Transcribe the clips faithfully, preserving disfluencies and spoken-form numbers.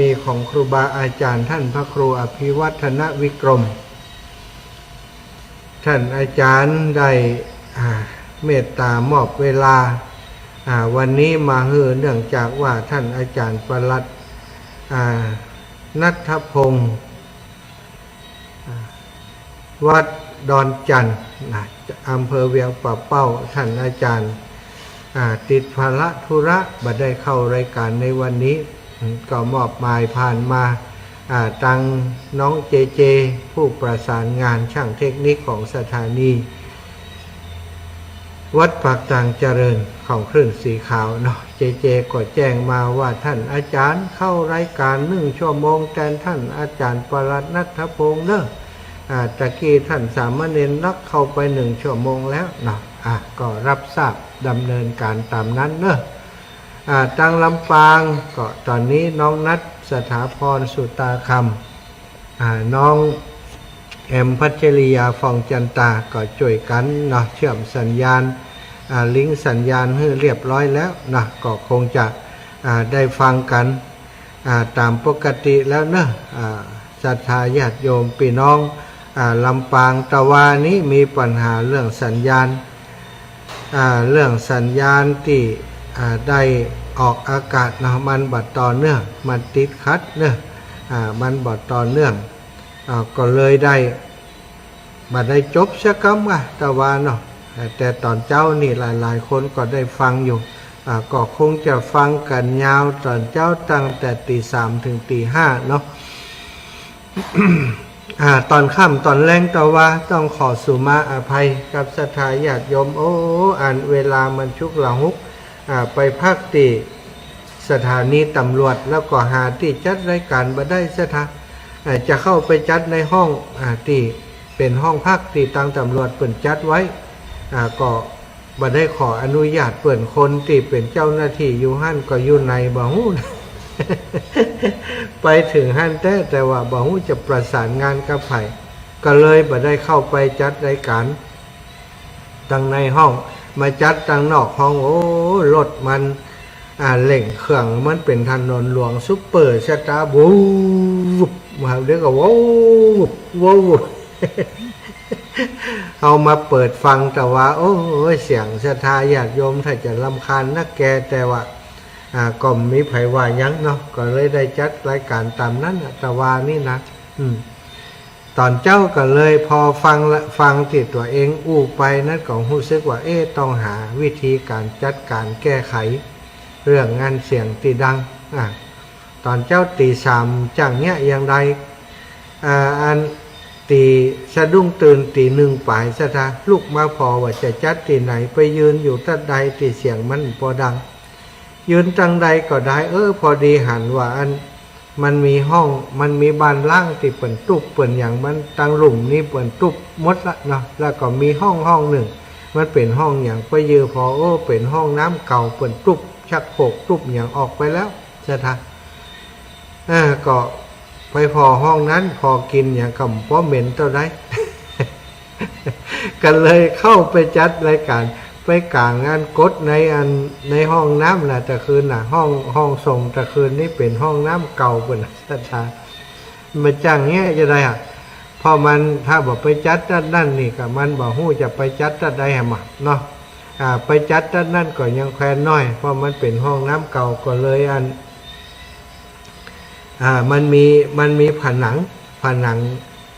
มีของครูบาอาจารย์ท่านพระครูอภิวัฒนวิกรม ท่านอาจารย์ได้ อ่า เมตตามอบเวลา อ่า วันนี้มาหื้อ เนื่องจากว่าท่านอาจารย์ปลัด อ่า ณัฐพงษ์ อ่า วัดดอนจันทน์นะ อำเภอเวียงป่าเป้า ท่านอาจารย์ อ่า ติดภาระธุระบ่ได้เข้ารายการในวันนี้ อืม ก็มอบหมายผ่านมา อ่า ตังน้องเจเจ ผู้ประสานงานช่างเทคนิคของสถานี วัดปากตางเจริญของคลื่นสีขาวเนาะ เจเจก็แจ้งมาว่าท่านอาจารย์เข้ารายการหนึ่งชั่วโมงแตนท่านอาจารย์ปลัดณัฐพงษ์เนาะ อ่า ตะกี้ท่านสามเณรลักษณ์เข้าไปหนึ่งชั่วโมงแล้วเนาะ อ่ะ ก็รับทราบดำเนินการตามนั้นเนาะ อ่า ตังลำปางก็ตอนนี้น้องนัท สถาพร สุตาคำ อ่า น้องแอม พัชริยา ฟองจันตา ก็จ้วยกั๋นเนาะ เชื่อมสัญญาณ อ่า ลิงก์สัญญาณหื้อเรียบร้อยแล้วนะ ก็คงจะ อ่า ได้ฟังกั๋น อ่า ต๋ามปกติแล้วเนาะ อ่า ศรัทธาญาติโยมปี้น้อง อ่า ลำปาง ตะวานี้มีปัญหาเรื่องสัญญาณ อ่า เรื่องสัญญาณตี้ อ่า ได้ออกอากาศเนาะ มันบ่ต่อเนื่อง มันติดขัดเนาะ อ่า มันบ่ต่อเนื่อง อ่า ก็เลยได้ บ่ได้จบสักกำอะ ตะวาเนาะ แต่ต๋อนเจ๊านี่หลายๆ คนก็ได้ฟังอยู่ อ่า ก็คงจะฟังกั๋นยาวต๋อนเจ๊าตั้งแต่ตีสามถึงตีห้าเนาะ อ่า ต๋อนค่ำต๋อนแลงตะวาต้องขอสุมาอภัยกับศรัทธาญาติโยม โอ้ อันเวลามันฉุกละหุก อ่า ไปพักตี้สถานีตำรวจ แล้วก็หาตี้จัดรายการบ่ได้ศรัทธา อ่า จะเข้าไปจัดในห้อง อ่า ตี้เป๋นห้องพักตี้ตางตำรวจเปิ้นจัดไว้ อ่า ก็บ่ได้ขออนุญาตเปิ้น คนตี้เป๋นเจ้าหน้าตี้อยู่หั้นก็อยู่ไหนบ่ฮู้ ไปเถิงหั้นแต๊ แต่ว่าบ่ฮู้จะประสานงานกับใผ ก็เลยบ่ได้เข้าไปจัดรายการ ตังในห้อง มาจัดตังนอกห้อง โอ้ รถมัน อ่า เร่งเครื่อง มันเป๋นถนนหลวงซุปเปอร์ศรัทธา บูบ มาเดี๋ยวก็ ว้าว ว้าว เอามาเปิดฟังตะวา โอ้ย เสียงศรัทธาญาติโยมถ้าจะรำคาญนักแก แต่ว่า อ่า ก็บ่มีใผว่าหยังเนาะ ก็เลยได้จัดรายการต๋ามนั้นน่ะ ตะวานี้นะ อืม ต๋อนเจ๊าก็เลยพอฟังละ ฟังตี้ตั๋วเองอู้ไปนั้นก็ฮู้สึกว่า เอ๊ะ ต้องหาวิธีก๋านจัดก๋านแก้ไข เรื่องอันเสียงตี้ดัง อ่ะ ต๋อนเจ๊าตีสามจั่งเนี้ยยังได้ อ่า อันตี้สะดุ้งตื่นตีหนึ่งป๋ายศรัทธา ลุกมาผ่อว่าจะจัดตี้ไหน ไปยืนอยู่ตั๊ดใดตี้เสียงมันปอดัง ยืนตังใดก็ได้ เออ พอดีหันว่าอัน มันมีห้อง มันมีบ้านล้างตี้เปิ้นตุ๊บเปิ้นหยัง มันตังลุ่มนี้เปิ้นตุ๊บหมดละเนาะ แล้วก็มีห้องห้องนึ่ง มันเป๋นห้องหยัง ไปยืนผ่อ โอ้ เป๋นห้องน้ำเก่า เปิ้นตุ๊บชักโครกตุ๊บหยังออกไปแล้วศรัทธา อ่า ก็ไปผ่อห้องนั้น ผ่อกิ๋นหยังก็บ่เหม็นเต้าใด ก็เลยเข้าไปจัดรายก๋าน ไปก๋างอันกดในอัน ในห้องน้ำน่ะ ตะคืนน่ะ ห้อง ห้องส่งตะคืนนี้เป๋นห้องน้ำเก่าเปิ้นน่ะศรัทธา บ่จั่งเนี้ยจะได้อะ เพราะมัน ถ้าบ่ไปจัดตั๊ดนั้นนี่ก็มันบ่ฮู้จะไปจัดตั๊ดใดแหมเนาะ อ่า ไปจัดตั๊ดนั้นก็ยังแควนน้อย เพราะมันเป๋นห้องน้ำเก่า ก็เลยอัน อ่า มันมี มันมีผนัง ผนัง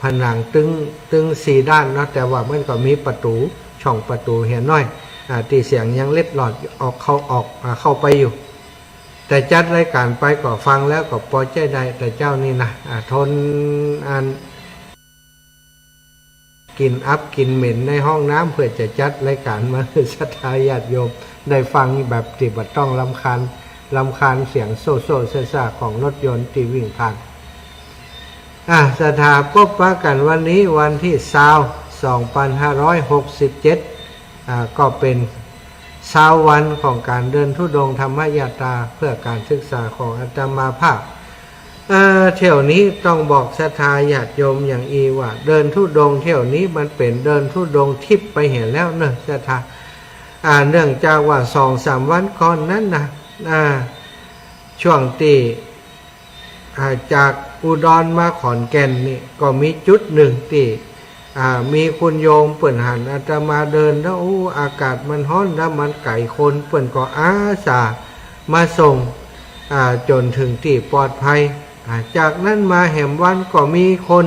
ผนังตึง ตึงสี่ด้านเนาะ แต่ว่ามันก็มีประตู๋ ช่องประตู๋เหียน้อย อ่า ตี้เสียงยังเล็ดลอดออกเข้าออก อ่า เข้าไปอยู่ แต่จัดรายก๋านไปก็ฟังแล้วก็ปอใจ๊ได้ แต่เจ๊านี่นะ อ่า ทนอัน กิ๋นอับกิ๋นเหม็นในห้องน้ำ เพื่อจะจัดรายก๋านมาหื้อศรัทธาญาติโยมได้ฟังแบบตี้บ่ต้องรำคาญ รำคาญเสียงโซ่โซ่ซ่าซ่าของรถยนต์ตี้วิ่งผ่าน อ่ะ ศรัทธา พบปะกั๋นวันนี้วันตี้ซาว สองปันห้าร้อยหกสิบเจ็ด อ่า ก็เป๋นซาววันของก๋านเดินธุดงค์ธรรมยาตรา เพื่อก๋านศึกษาของอาตมาภาพ เอ่อ เที่ยวนี้ต้องบอกศรัทธาญาติโยมอย่างอี้ว่า เดินธุดงค์เที่ยวนี้มันเป๋นเดินธุดงค์ทิพย์ไปเหียแล้วเนาะศรัทธา อ่า เนื่องจากว่าสองสามวันก่อนนั้นนะ อ่า ช่วงตี้ อ่า จากอุดรมาขอนแก่นนี่ก็มีจุดนึ่งตี้ อ่า มีคุณโยมเปิ้นหันอาตมาเดินแล้ว โอ้ อากาศมันฮ้อนแล้วมันไก๋คน เปิ้นก็อาสามาส่ง อ่า จ๋นเถิงตี้ปลอดภัย อ่า จากนั้นมาแหมวันก็มีคน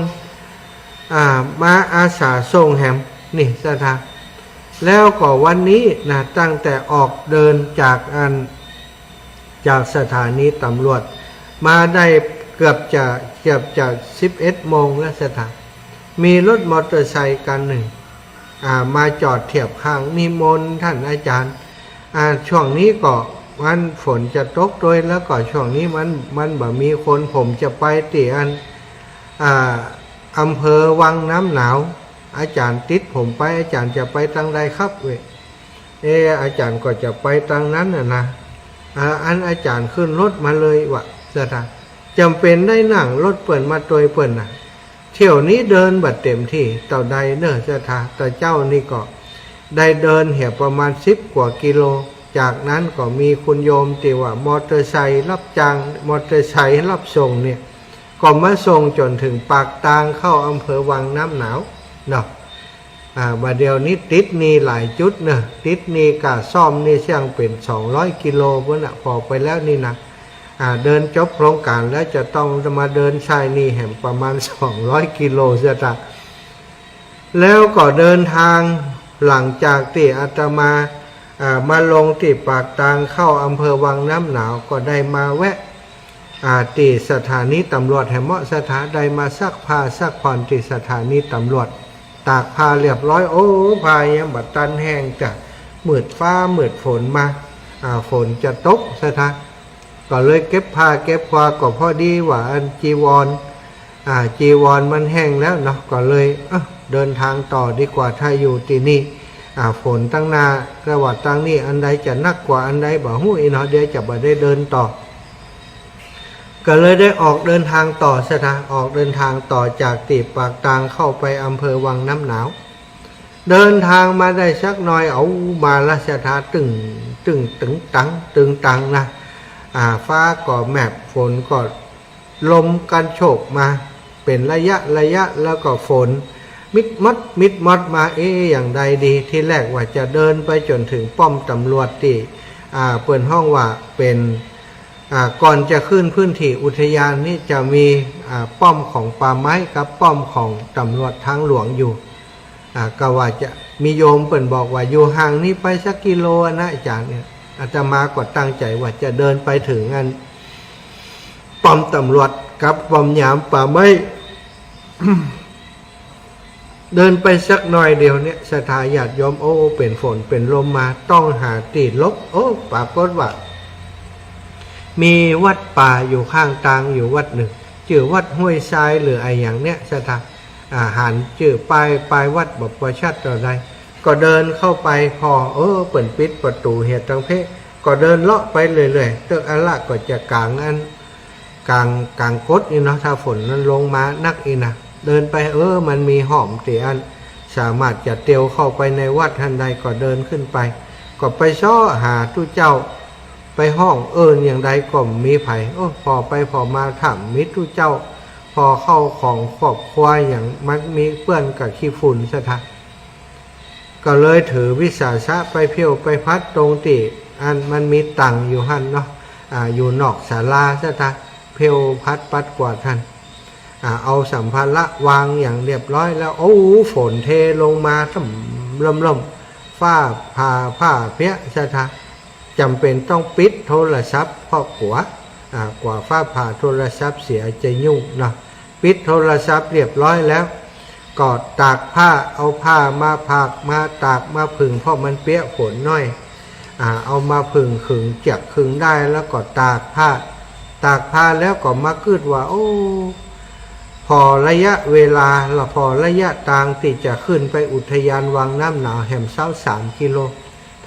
อ่า มาอาสาส่งแหม นี่ศรัทธา แล้วก็วันนี้นะ ตั้งแต่ออกเดินจากอัน จากสถานีตำรวจมาได้เกือบจะ เกือบจะสิบเอ็ดโมงแล้วศรัทธา มีรถมอเตอร์ไซค์คันนึ่ง อ่า มาจอดเทียบข้าง นิมนต์ต้านอาจ๋ารย์ อ่า ช่วงนี้ก็มันฝนจะตกตวย แล้วก็ช่วงนี้มัน มันบ่มีคน ผมจะไปตี้อัน อ่า อำเภอวังน้ำหนาว อาจ๋ารย์ติดผมไป อาจ๋ารย์จะไปตางใดครับ เว้ย เออ อาจ๋ารย์ก็จะไปตางนั้นน่ะนะ อ่า อันอาจ๋ารย์ขึ้นรถมาเลย ว่าศรัทธา จ๋ำเป๋นได้นั่งรถเปิ้นมาตวยเปิ้นน่ะ เที่ยวนี้เดินบ่เต็มตี้เต้าใดเน่อศรัทธา แต่เจ๊านี่ก็ได้เดินเหียประมาณสิบกว่ากิโล จากนั้นก็มีคุณโยมตี้ว่ามอเตอร์ไซค์รับจ้าง มอเตอร์ไซค์รับส่งเนี่ย ก็มาส่งจ๋นเถิงปากตางเข้าอำเภอวังน้ำหนาวเนาะ อ่า บ่าเดี่ยวนี้ติดหนี้หลายจุดเน่อ ติดหนี้ก้าซ่อมนี่เสี้ยงเป๋นสองร้อยกิโลปู๊นน่ะ ผ่อไปแล้วนี่นะ อ่า เดินจบโครงก๋านแล้วจะต้องมาเดินใช้หนี้แหมประมาณสองร้อยกิโลศรัทธา แล้วก็เดินทางหลังจากตี้อาตมา อ่า มาลงตี้ปากตางเข้าอำเภอวังน้ำหนาว ก็ได้มาแวะ อ่า ตี้สถานีตำรวจแหมเมาะศรัทธา ได้มาซักผ้าซักผ่อนตี้สถานีตำรวจ ตากผ้าเรียบร้อย โอ้ ผ้ายังบ่ตันแห้งจ้ะ มืดฟ้ามืดฝนมา อ่า ฝนจะตกศรัทธา ก็เลยเก็บผ้าเก็บควา ก็พอดีว่าอันจีวร อ่า จีวรมันแห้งแล้วเนาะ ก็เลย เอ้อ เดินทางต่อดีกว่า ถ้าอยู่ตี้นี่ อ่า ฝนตางหน้า แต่ว่าตางนี้อันใดจะหนักกว่าอันใดบ่ฮู้อี้เนาะ เดี๋ยวจะบ่ได้เดินต่อ ก็เลยได้ออกเดินทางต่อศรัทธา ออกเดินทางต่อจากตี้ปากตางเข้าไปอำเภอวังน้ำหนาว เดินทางมาได้สักหน่อย เอามาละศรัทธา ตึง ตึง ตึงตัง ตึงตังนะ อ่า ฟ้าก็แมบ ฝนก็ ลมกันโชกมาเป๋นระยะระยะ แล้วก็ฝนมิดมดมิดมดมา เอ๊ะ อย่างใดดี ทีแรกว่าจะเดินไปจ๋นเถิงป้อมตำรวจตี้ อ่า เปิ้นฮ้องว่าเป๋น อ่า ก่อนจะขึ้นพื้นที่อุทยานนี้จะมี อ่า ป้อมของป่าไม้กับป้อมของตำรวจทางหลวงอยู่ อ่า ก็ว่าจะ มีโยมเปิ้นบอกว่าอยู่ห่างนี้ไปสักกิโลอะนะอาจ๋ารย์เนี่ย อาตมาก็ตั้งใจ๋ว่าจะเดินไปเถิงอัน ป้อมตำรวจกับป้อมยามป่าไม้ เดินไปสักหน่อยเดียวเนี่ย ศรัทธาญาติโยม โอ้ เป๋นฝนเป๋นลมมา ต้องหาตี้หลบ โอ้ ปรากฏว่า มีวัดป่าอยู่ข้างตางอยู่วัดนึ่ง จื้อวัดห้วยทรายหรืออะหยังเนี่ย ศรัทธา อ่า หันจื้อป้าย ป้ายวัดบ่ปอชัดเต้าใด ก็เดินเข้าไป ผ่อ เออ เปิ้นปิดประตู๋เหียตังเพ ก็เดินเลาะไปเรื่อยๆ เต๊อะ อันละก็จะก๋างอัน ก๋าง ก๋างกดอี้เนาะ ถ้าฝนมันลงมาหนักอี้นะ เดินไป เออ มันมีฮ่อมตี้อัน สามารถจะเตียวเข้าไปในวัดหั้นได้ ก็เดินขึ้นไป ก็ไปเซาะหาตุ๊เจ้า ไปฮ้องเอิ้นอย่างใดก็บ่มีใผ โอ้ ผ่อไปผ่อมาถ้าบ่มีตุ๊เจ้า ผ่อเข้าของครอบครัวอย่างมันมีเปื้อนกับขี้ฝุ่นศรัทธา ก็เลยถือวิสาสะไปเผี้ยวไปพัดตรงตี้อันมันมีตั๋งอยู่หั้นเนาะ อ่า อยู่นอกศาลาศรัทธา เผี้ยวพัดปัดกวาดหั้น อ่า เอาสัมภาระวางอย่างเรียบร้อยแล้ว โอ้ ฝนเทลงมาถ่ำล่มๆ ฟ้าผ่า ผ้าเปียะศรัทธา จ๋ำเป๋นต้องปิดโทรศัพท์เพราะกั๋ว อ่า กั๋วฟ้าผ่าโทรศัพท์เสียจะยุ่งเนาะ ปิดโทรศัพท์เรียบร้อยแล้ว ก็ตากผ้า เอาผ้ามาผากมาตากมาผึ่ง เพราะมันเปียะฝนหน้อย อ่า เอามาผึ่งขึงเจื้อกขึงด้าย แล้วก็ตากผ้า ตากผ้าแล้วก็มากึ๊ดว่า โอ้ ผ่อระยะเวลาละ ผ่อระยะตางตี้จะขึ้นไปอุทยานวังน้ำหนาวแหมซาวสามกิโล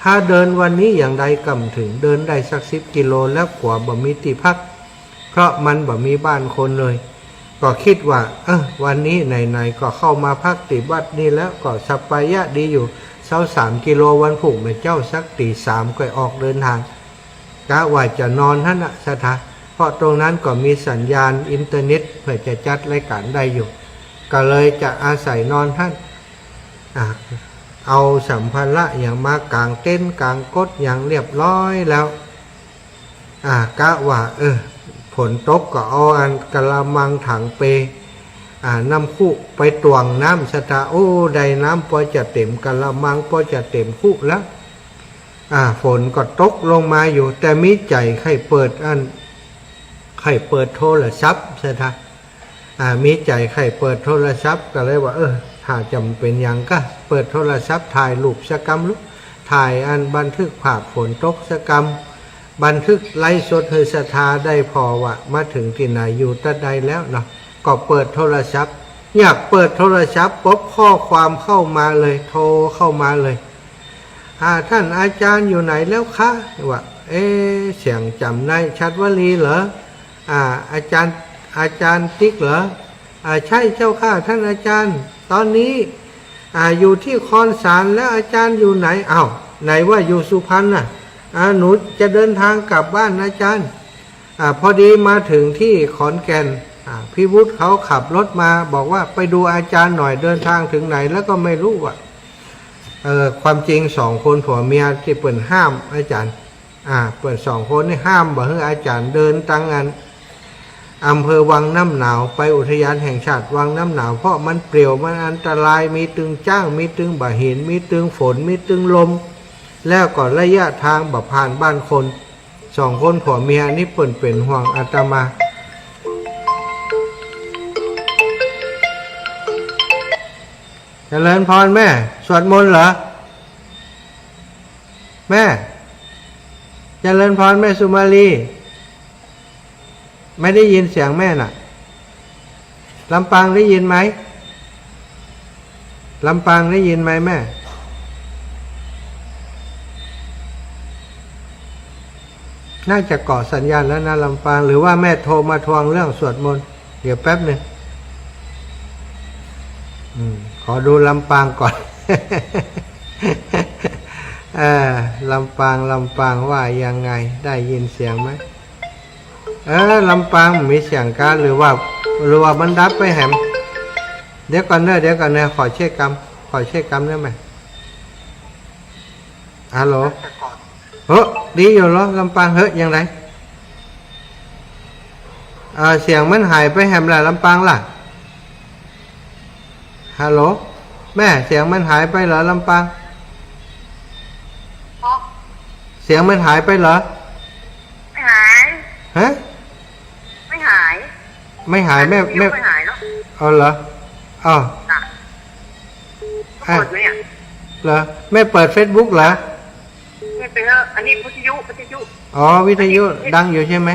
ถ้าเดินวันนี้อย่างใดก่ำเถิง เดินได้สักสิบกิโล แล้วกั๋วบ่มีตี้พัก เพราะมันบ่มีบ้านคนเลย ก็กึ๊ดว่า เออ วันนี้ไหนๆ ก็เข้ามาพักตี้วัดนี่แล้ว ก็สบายะดีอยู่ ซาวสามกิโล วันพุ้งแม่เจ้าสักตี๋สามค่อยออกเดินทาง กะว่าจะนอนหั้นน่ะศรัทธา เพราะตรงนั้นก็มีสัญญาณอินเทอร์เน็ตเพื่อจะจัดรายการได้อยู่ ก็เลยจะอาศัยนอนหั้น อ่ะ เอาสัมภาระหยังมากางเต็นท์กางกดหยังเรียบร้อยแล้ว อ่ะ กะว่า เออ ฝนตกก็เอาอันกะละมังถังเป อ่ะ น้ำคุไปตวงน้ำสะทา โอ้ ได้น้ำปอจะเต็มกะละมัง ปอจะเต็มคุแล้ว อ่ะ ฝนก็ตกลงมาอยู่ แต่มีใจ๋ใค่เปิดอัน ใค่เปิดโทรศัพท์สะทา อ่า มีใจ๋ใค่เปิดโทรศัพท์ ก็เลยว่า เออ ถ้าจ๋ำเป๋นหยังก็เปิดโทรศัพท์ถ่ายรูปสักกำลูก ถ่ายอันบันทึกภาพฝนตกสักกำ บันทึกไลฟ์สดหื้อสะทาได้ผ่อว่ามาเถิงตี้ไหนอยู่ตั๊ดใดแล้วเนาะ ก็เปิดโทรศัพท์ อยากเปิดโทรศัพท์ปุ๊บข้อความเข้ามาเลย โทรเข้ามาเลย อ่า ท่านอาจารย์อยู่ไหนแล้วคะ ว่า เอ๊ะ เสียงจ๋ำไนายฉัตรวลีเหรอ อ่า อาจารย์ อาจารย์ติ๊กเหรอ อ่า ใช่เจ้าค่ะท่านอาจารย์ ตอนนี้ อ่า อยู่ที่คอนสารแล้ว อาจารย์อยู่ไหน อ้าว ไหนว่าอยู่สุพรรณน่ะ อ่า หนูจะเดินทางกลับบ้านอาจารย์ อ่า พอดีมาถึงที่ขอนแก่น อ่า พี่วุฒิเขาขับรถมาบอกว่าไปดูอาจารย์หน่อย เดินทางถึงไหนแล้วก็ไม่รู้อะ เอ่อ ความจริงสองคนผัวเมียตี้เปิ้นห้ามอาจ๋ารย์ อ่า เปิ้นสองคนนี่ห้ามบ่หื้ออาจ๋ารย์เดินตังอันอำเภอวังน้ำหนาวไปอุทยานแห่งชาติวังน้ำหนาว เพราะมันเปลี่ยว มันอันตราย มีตึงจ๊าง มีตึงบ่าหิน มีตึงฝน มีตึงลม แล้วก็ระยะทางบ่ผ่านบ้านคน สองคนผัวเมียนี่เปิ้นเป๋นห่วงอาตมา เจริญพรแม่ สวดมนต์เหรอ แม่ เจริญพรแม่สุมาลี ไม่ได้ยินเสียงแม่น่ะ ลำปางได้ยินไหม ลำปางได้ยินไหมแม่ น่าจะเกาะสัญญาณแล้วนะ ลำปาง หรือว่าแม่โทรมาทวงเรื่องสวดมนต์ เดี๋ยวแป๊บหนึ่ง อืม ขอดูลำปางก่อน เออ ลำปาง ลำปางว่ายังไง ได้ยินเสียงไหม เออ ลำปางมีเสียงก๊า หรือว่า หรือว่ามันดับไปแหม เดี๋ยวก่อนเนอะ เดี๋ยวก่อนเนอะ ขอเช็คกำ ขอเช็คกำได้ไหม ฮัลโหล เฮ้อ ดีอยู่เหรอ ลำปาง เฮ้อ ยังไง อ่า เสียงมันหายไปแหมล่ะ ลำปางล่ะ ฮัลโหล แม่ เสียงมันหายไปเหรอ ลำปาง เสียงมันหายไปเหรอ ไม่หาย ฮะ ไม่หาย ไม่หาย แม่ ไม่ ไม่หายหรอก เอาเหรอ อ้าว จ้ะ อ่ะ เปิดไหมอะ เหรอ แม่เปิดเฟซบุ๊กเหรอ ไม่เปิด อันนี้วิทยุ วิทยุ อ๋อ วิทยุ วิทยุ ดังอยู่ใช่ไหม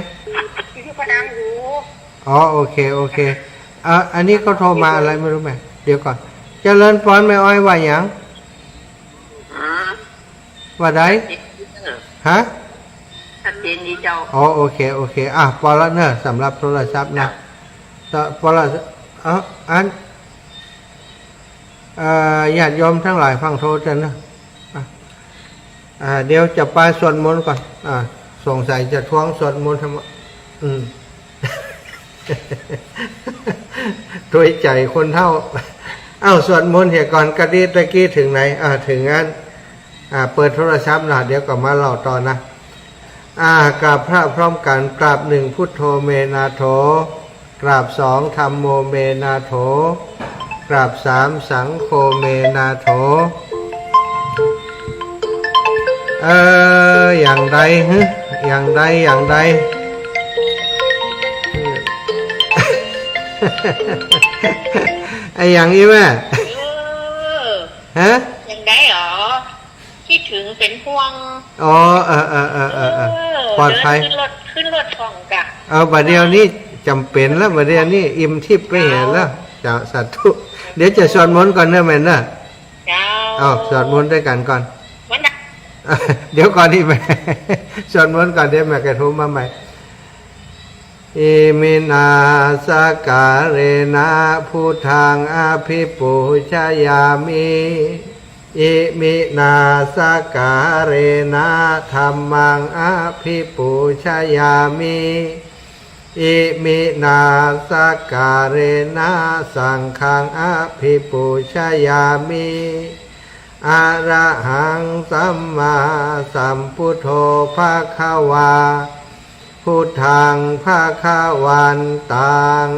วิทยุก็ดังอยู่ อ๋อ โอเค โอเค อ่ะ อันนี้เขาโทรมาอะไรไม่รู้แม่ เดี๋ยวก่อน เจริญพรแม่อ้อย ว่าหยัง อืม ว่าใด ชัดเจนดีเจ้า ฮะ ชัดเจนดีเจ้า อ๋อ โอเค โอเค อ่ะ ปอละเนอะ สำหรับโทรศัพท์นะ จ้ะ ปอละ เอ้า อัน เอ่อ ญาติโยมตังหลายฟังโทรเต๊อะนะ อ่ะ อ่า เดี๋ยวจะไปสวดมนต์ก่อน อ่า สงสัยจะทวงสวดมนต์ธรรมะ อืม ถ้วยใจ๋คนเฒ่า เอ้า สวดมนต์เหียก่อน กะตี้ตะกี้เถิงไหน อ่า เถิงอัน อ่า เปิดโทรศัพท์นะ เดี๋ยวก็มาเล่าต่อนะ อ่า กราบพระพร้อมกัน กราบหนึ่ง พุทโธเมนาโถ กราบสอง ธัมโมเมนาโถ กราบสาม สังโฆเมนาโถ เออ อย่างใดฮะ อย่างใด อย่างใด ไอ้อย่างอี้แม่ เออ ฮะ อย่างใดหรอ คิดถึงเป๋นห่วง อ๋อ เออ เออ เออ เออ เออ เออ ปลอดภัย เดินขึ้นรถ ขึ้นรถพ่องกะ เอา บัดเดี๋ยวนี้จ๋ำเป๋นแล้ว บัดเดี๋ยวนี้อิ่มทิพย์ไปเหียแล้ว เจ้า สาธุ เดี๋ยวจะสวดมนต์ก่อนเนอะแม่เนอะ เจ้า เอา สวดมนต์ด้วยกันก่อน วันนั้น เดี๋ยวก่อนนี่แม่ สวดมนต์ก่อน เดี๋ยวแม่ก็โทรมาใหม่ อิมินาสการะนะ พุทธัง อภิปูชยามิ อิมินาสการะนะ ธัมมัง อภิปูชยามิ Iminā sakkārena saṅghaṃ abhipūjayāmi. Arahaṃ sammāsambuddho bhagavā, buddhaṃ bhagavantaṃ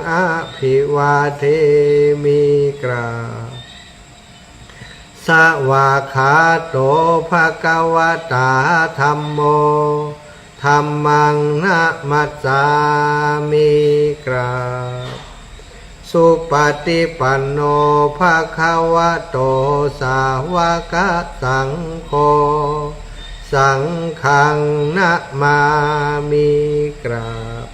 abhivādemi. กราบ Svākkhāto bhagavatā dhammo, dhammaṃ namassāmi. กราบ Supaṭipanno bhagavato sāvakasaṅgho, saṅghaṃ namāmi. กราบ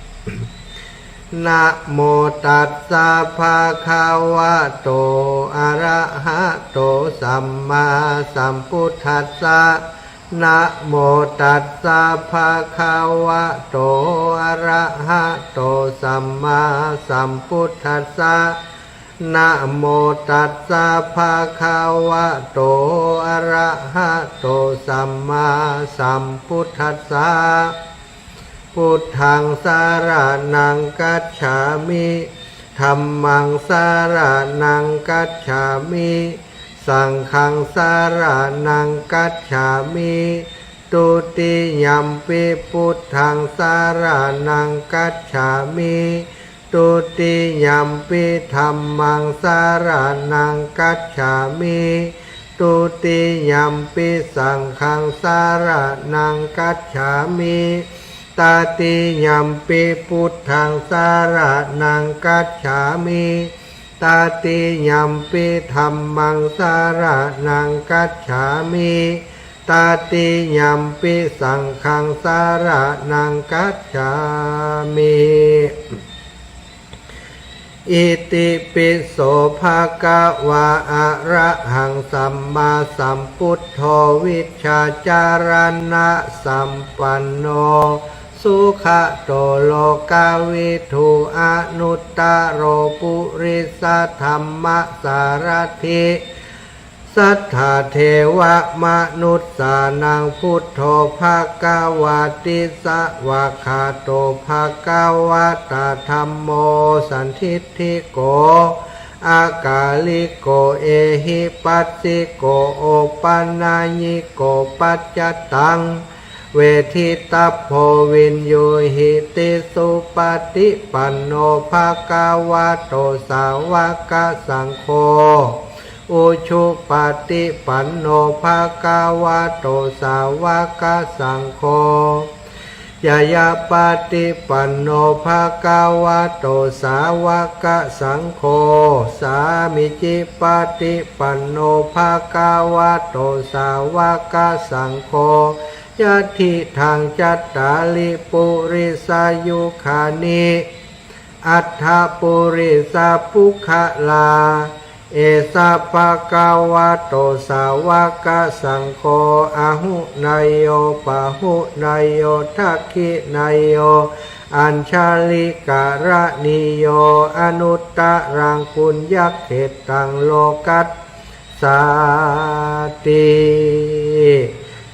Namo tassa bhagavato arahato sammāsambuddhassa. Namo tassa bhagavato arahato sammāsambuddhassa. Namo tassa bhagavato arahato sammāsambuddhassa. Buddhaṃ saraṇaṃ gacchāmi. Dhammaṃ saraṇaṃ gacchāmi. Saṅghaṃ saraṇaṃ gacchāmi. Dutiyampi buddhaṃ saraṇaṃ gacchāmi. Dutiyampi dhammaṃ saraṇaṃ gacchāmi. Dutiyampi saṅghaṃ saraṇaṃ gacchāmi. Tatiyampi buddhaṃ saraṇaṃ gacchāmi. Tatiyampi dhammaṃ saraṇaṃ gacchāmi. Tatiyampi saṅghaṃ saraṇaṃ gacchāmi. Itipi so bhagavā arahaṃ sammāsambuddho vijjācaraṇasampanno sugato lokavidū anuttaro purisadammasārathi satthā devamanussānaṃ buddho bhagavāti. Svākkhāto bhagavatā dhammo sandiṭṭhiko akāliko ehipassiko opanayiko paccattaṃ veditabbo viññūhīti. Supaṭipanno bhagavato sāvakasaṅgho, ujupaṭipanno bhagavato sāvakasaṅgho, ñāyapaṭipanno bhagavato sāvakasaṅgho, sāmīcipaṭipanno bhagavato sāvakasaṅgho, yadidaṃ cattāri purisayugāni aṭṭha purisapuggalā, esa bhagavato sāvakasaṅgho, āhuneyyo pāhuneyyo dakkhiṇeyyo añjalikaraṇīyo anuttaraṃ puññakkhettaṃ lokas sāti.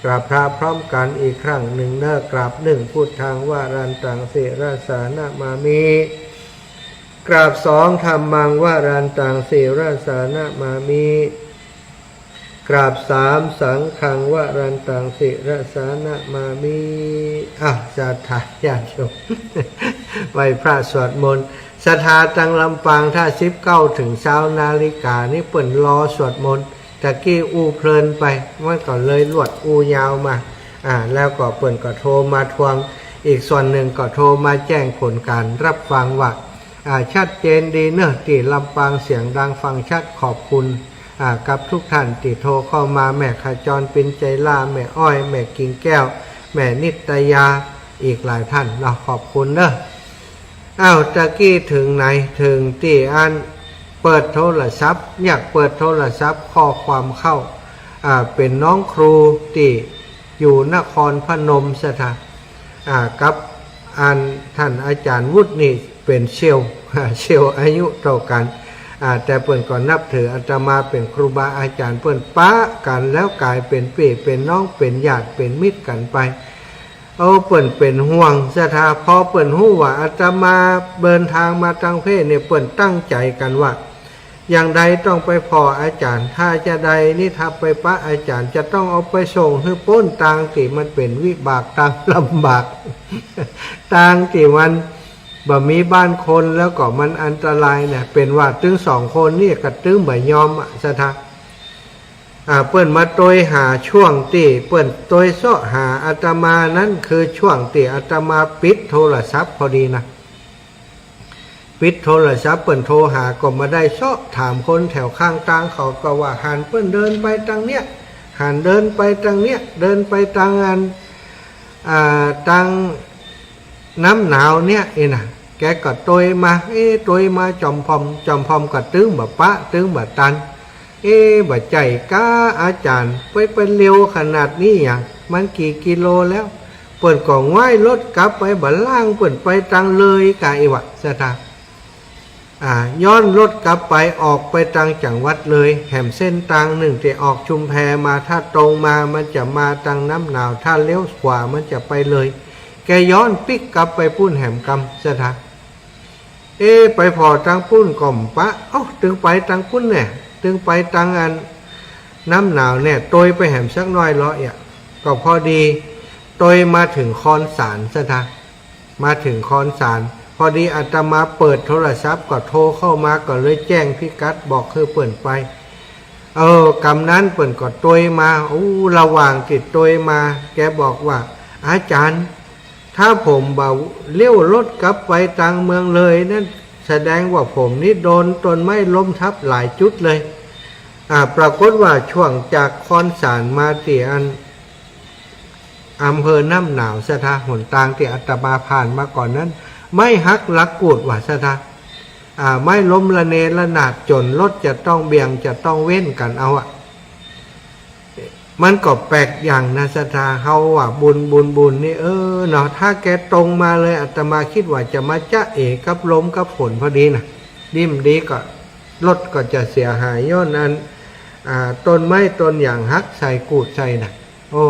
กราบพระพร้อมกันอีกครั้งหนึ่งเนอะ กราบหนึ่ง Buddhaṃ varantaṃ sirasā namāmi. กราบสอง Dhammaṃ varantaṃ sirasā namāmi. กราบสาม Saṅghaṃ varantaṃ sirasā namāmi. อ่ะ ศรัทธาญาติโยม ไหว้พระสวดมนต์ ศรัทธาตังลำปาง ถ้าสิบเก้าโมงเถิงซาวนาฬิกานี่เปิ้นรอสวดมนต์ ตะกี้อู้เพลินไป มันก็เลยลวดอู้ยาวมา อ่า แล้วก็เปิ้นก็โทรมาทวง อีกส่วนหนึ่งก็โทรมาแจ้งผลการรับฟังว่า อ่า ชัดเจนดีเนอะ ตี้ลำปางเสียงดังฟังชัด ขอบคุณ อ่า กับทุกท่านตี้โทรเข้ามา แม่ขจร ปินใจล่า แม่อ้อย แม่กิ่งแก้ว แม่นิตยา อีกหลายท่านเนาะ ขอบคุณเนอะ อ้าว ตะกี้เถิงไหน เถิงตี้อันเปิดโทรศัพท์ อยากเปิดโทรศัพท์ ข้อความเข้า อ่า เป๋นน้องครูตี้อยู่นครพนม ศรัทธา อ่า กับอันท่านอาจารย์วุฒินี่เป๋นเสี่ยว เสี่ยวอายุเต้ากั๋น อ่า แต่เปิ้นก็นับถืออาตมาเป๋นครูบาอาจ๋ารย์เปิ้น ปะกั๋นแล้วก๋ายเป๋นปี้เป๋นน้อง เป๋นญาติเป๋นมิตรกั๋นไป เออ เปิ้นเป๋นห่วงศรัทธา พอเปิ้นฮู้ว่าอาตมาเดินตางมาตังเพ้เนี่ย เปิ้นตั้งใจ๋กั๋นว่า อย่างใดต้องไปผ่ออาจ๋ารย์ ถ้าจาใดนี่ถ้าไปปะอาจ๋ารย์ จะต้องเอาไปส่งหื้อป๊นตางตี้มันเป๋นวิบาก ตางลำบาก ตางตี้มันบ่มีบ้านคน แล้วก็มันอันตรายเนี่ย เป๋นว่าตึงสองคนนี่ก็ตึงบ่ยอมอะศรัทธา อ่า เปิ้นมาตวยหา ช่วงตี้เปิ้นตวยเซาะหาอาตมานั้น คือช่วงตี้อาตมาปิดโทรศัพท์พอดีนะ ปิดโทรศัพท์ เปิ้นโทรหาก็บ่ได้ เซาะถามคนแถวข้างตาง เขาก็ว่าหันเปิ้นเดินไปตางเนี้ย หันเดินไปตางเนี้ย เดินไปตางอัน อ่า ตางน้ำหนาวเนี่ย เอ้ยนะ แกก็ตวยมา เอ๊ะ ตวยมาจ่อมผ่อม จ่อมผ่อมก็ตึงบ่ปะ ตึงบ่ตัน เอ๊ะ บ่ใจ้ก๊า อาจ๋ารย์ ไป ไปเร็วขนาดนี้หยัง มันกี่กิโลแล้ว เปิ้นก็ง้อยรถกลับไป บ่ล่างเปิ้นไปตางเลยก๊า เอ้ย วะศรัทธา อ่า ย้อนรถกลับไป ออกไปตางจังหวัดเลย แหมเส้นตางนึ่งตี้ออกชุมแพมา ถ้าตรงมามันจะมาตางน้ำหนาว ถ้าเลี้ยวขวามันจะไปเลย แกย้อนปิ๊กกลับไปปู้นแหมกำศรัทธา เอ๊ะ ไปผ่อตางปู้นก็บ่ปะ เอ้า ตึงไปตางปู้นเนี่ย ตึงไปตางอันน้ำหนาวเนี่ย ตวยไปแหมสักหน้อยเลาะเอียะ ก็พอดีตวยมาเถิงคอนสารศรัทธา มาเถิงคอนสาร พอดีอาตมาเปิดโทรศัพท์ก็โทรเข้ามา ก็เลยแจ้งพิกัดบอกหื้อเปิ้นไป เออ กำนั้นเปิ้นก็ตวยมา อู้ ระหว่างตี้ตวยมา แกบอกว่า อาจ๋ารย์ ถ้าผมบ่เลี้ยวรถกลับไปตางเมืองเลยนั้น แสดงว่าผมนี่โดนต้นไม้ล้มทับหลายจุดเลย อ่า ปรากฏว่าช่วงจากคอนสารมาตี้อัน อำเภอน้ำหนาวศรัทธา หนตางตี้อาตมาผ่านมาก่อนนั้น ไม้หักหลักกูดวะศรัทธา อ่า ไม้ล้มระเนระนาดจ๋นรถจะต้องเบี่ยง จะต้องเว้นกั๋นเอาอะ มันก็แปลกอย่างนะศรัทธา เฮาว่าบุญ บุญ บุญนี่ เออ เนาะ ถ้าแกตรงมาเลย อาตมาคิดว่าจะมาจ๊ะเอ๋กับลมกับฝนพอดีนะ ดีบ่ดีก็รถก็จะเสียหายย้อนอัน อ่า ต้นไม้ต้นหญ้าหักใส่กูดใส่นะ โอ้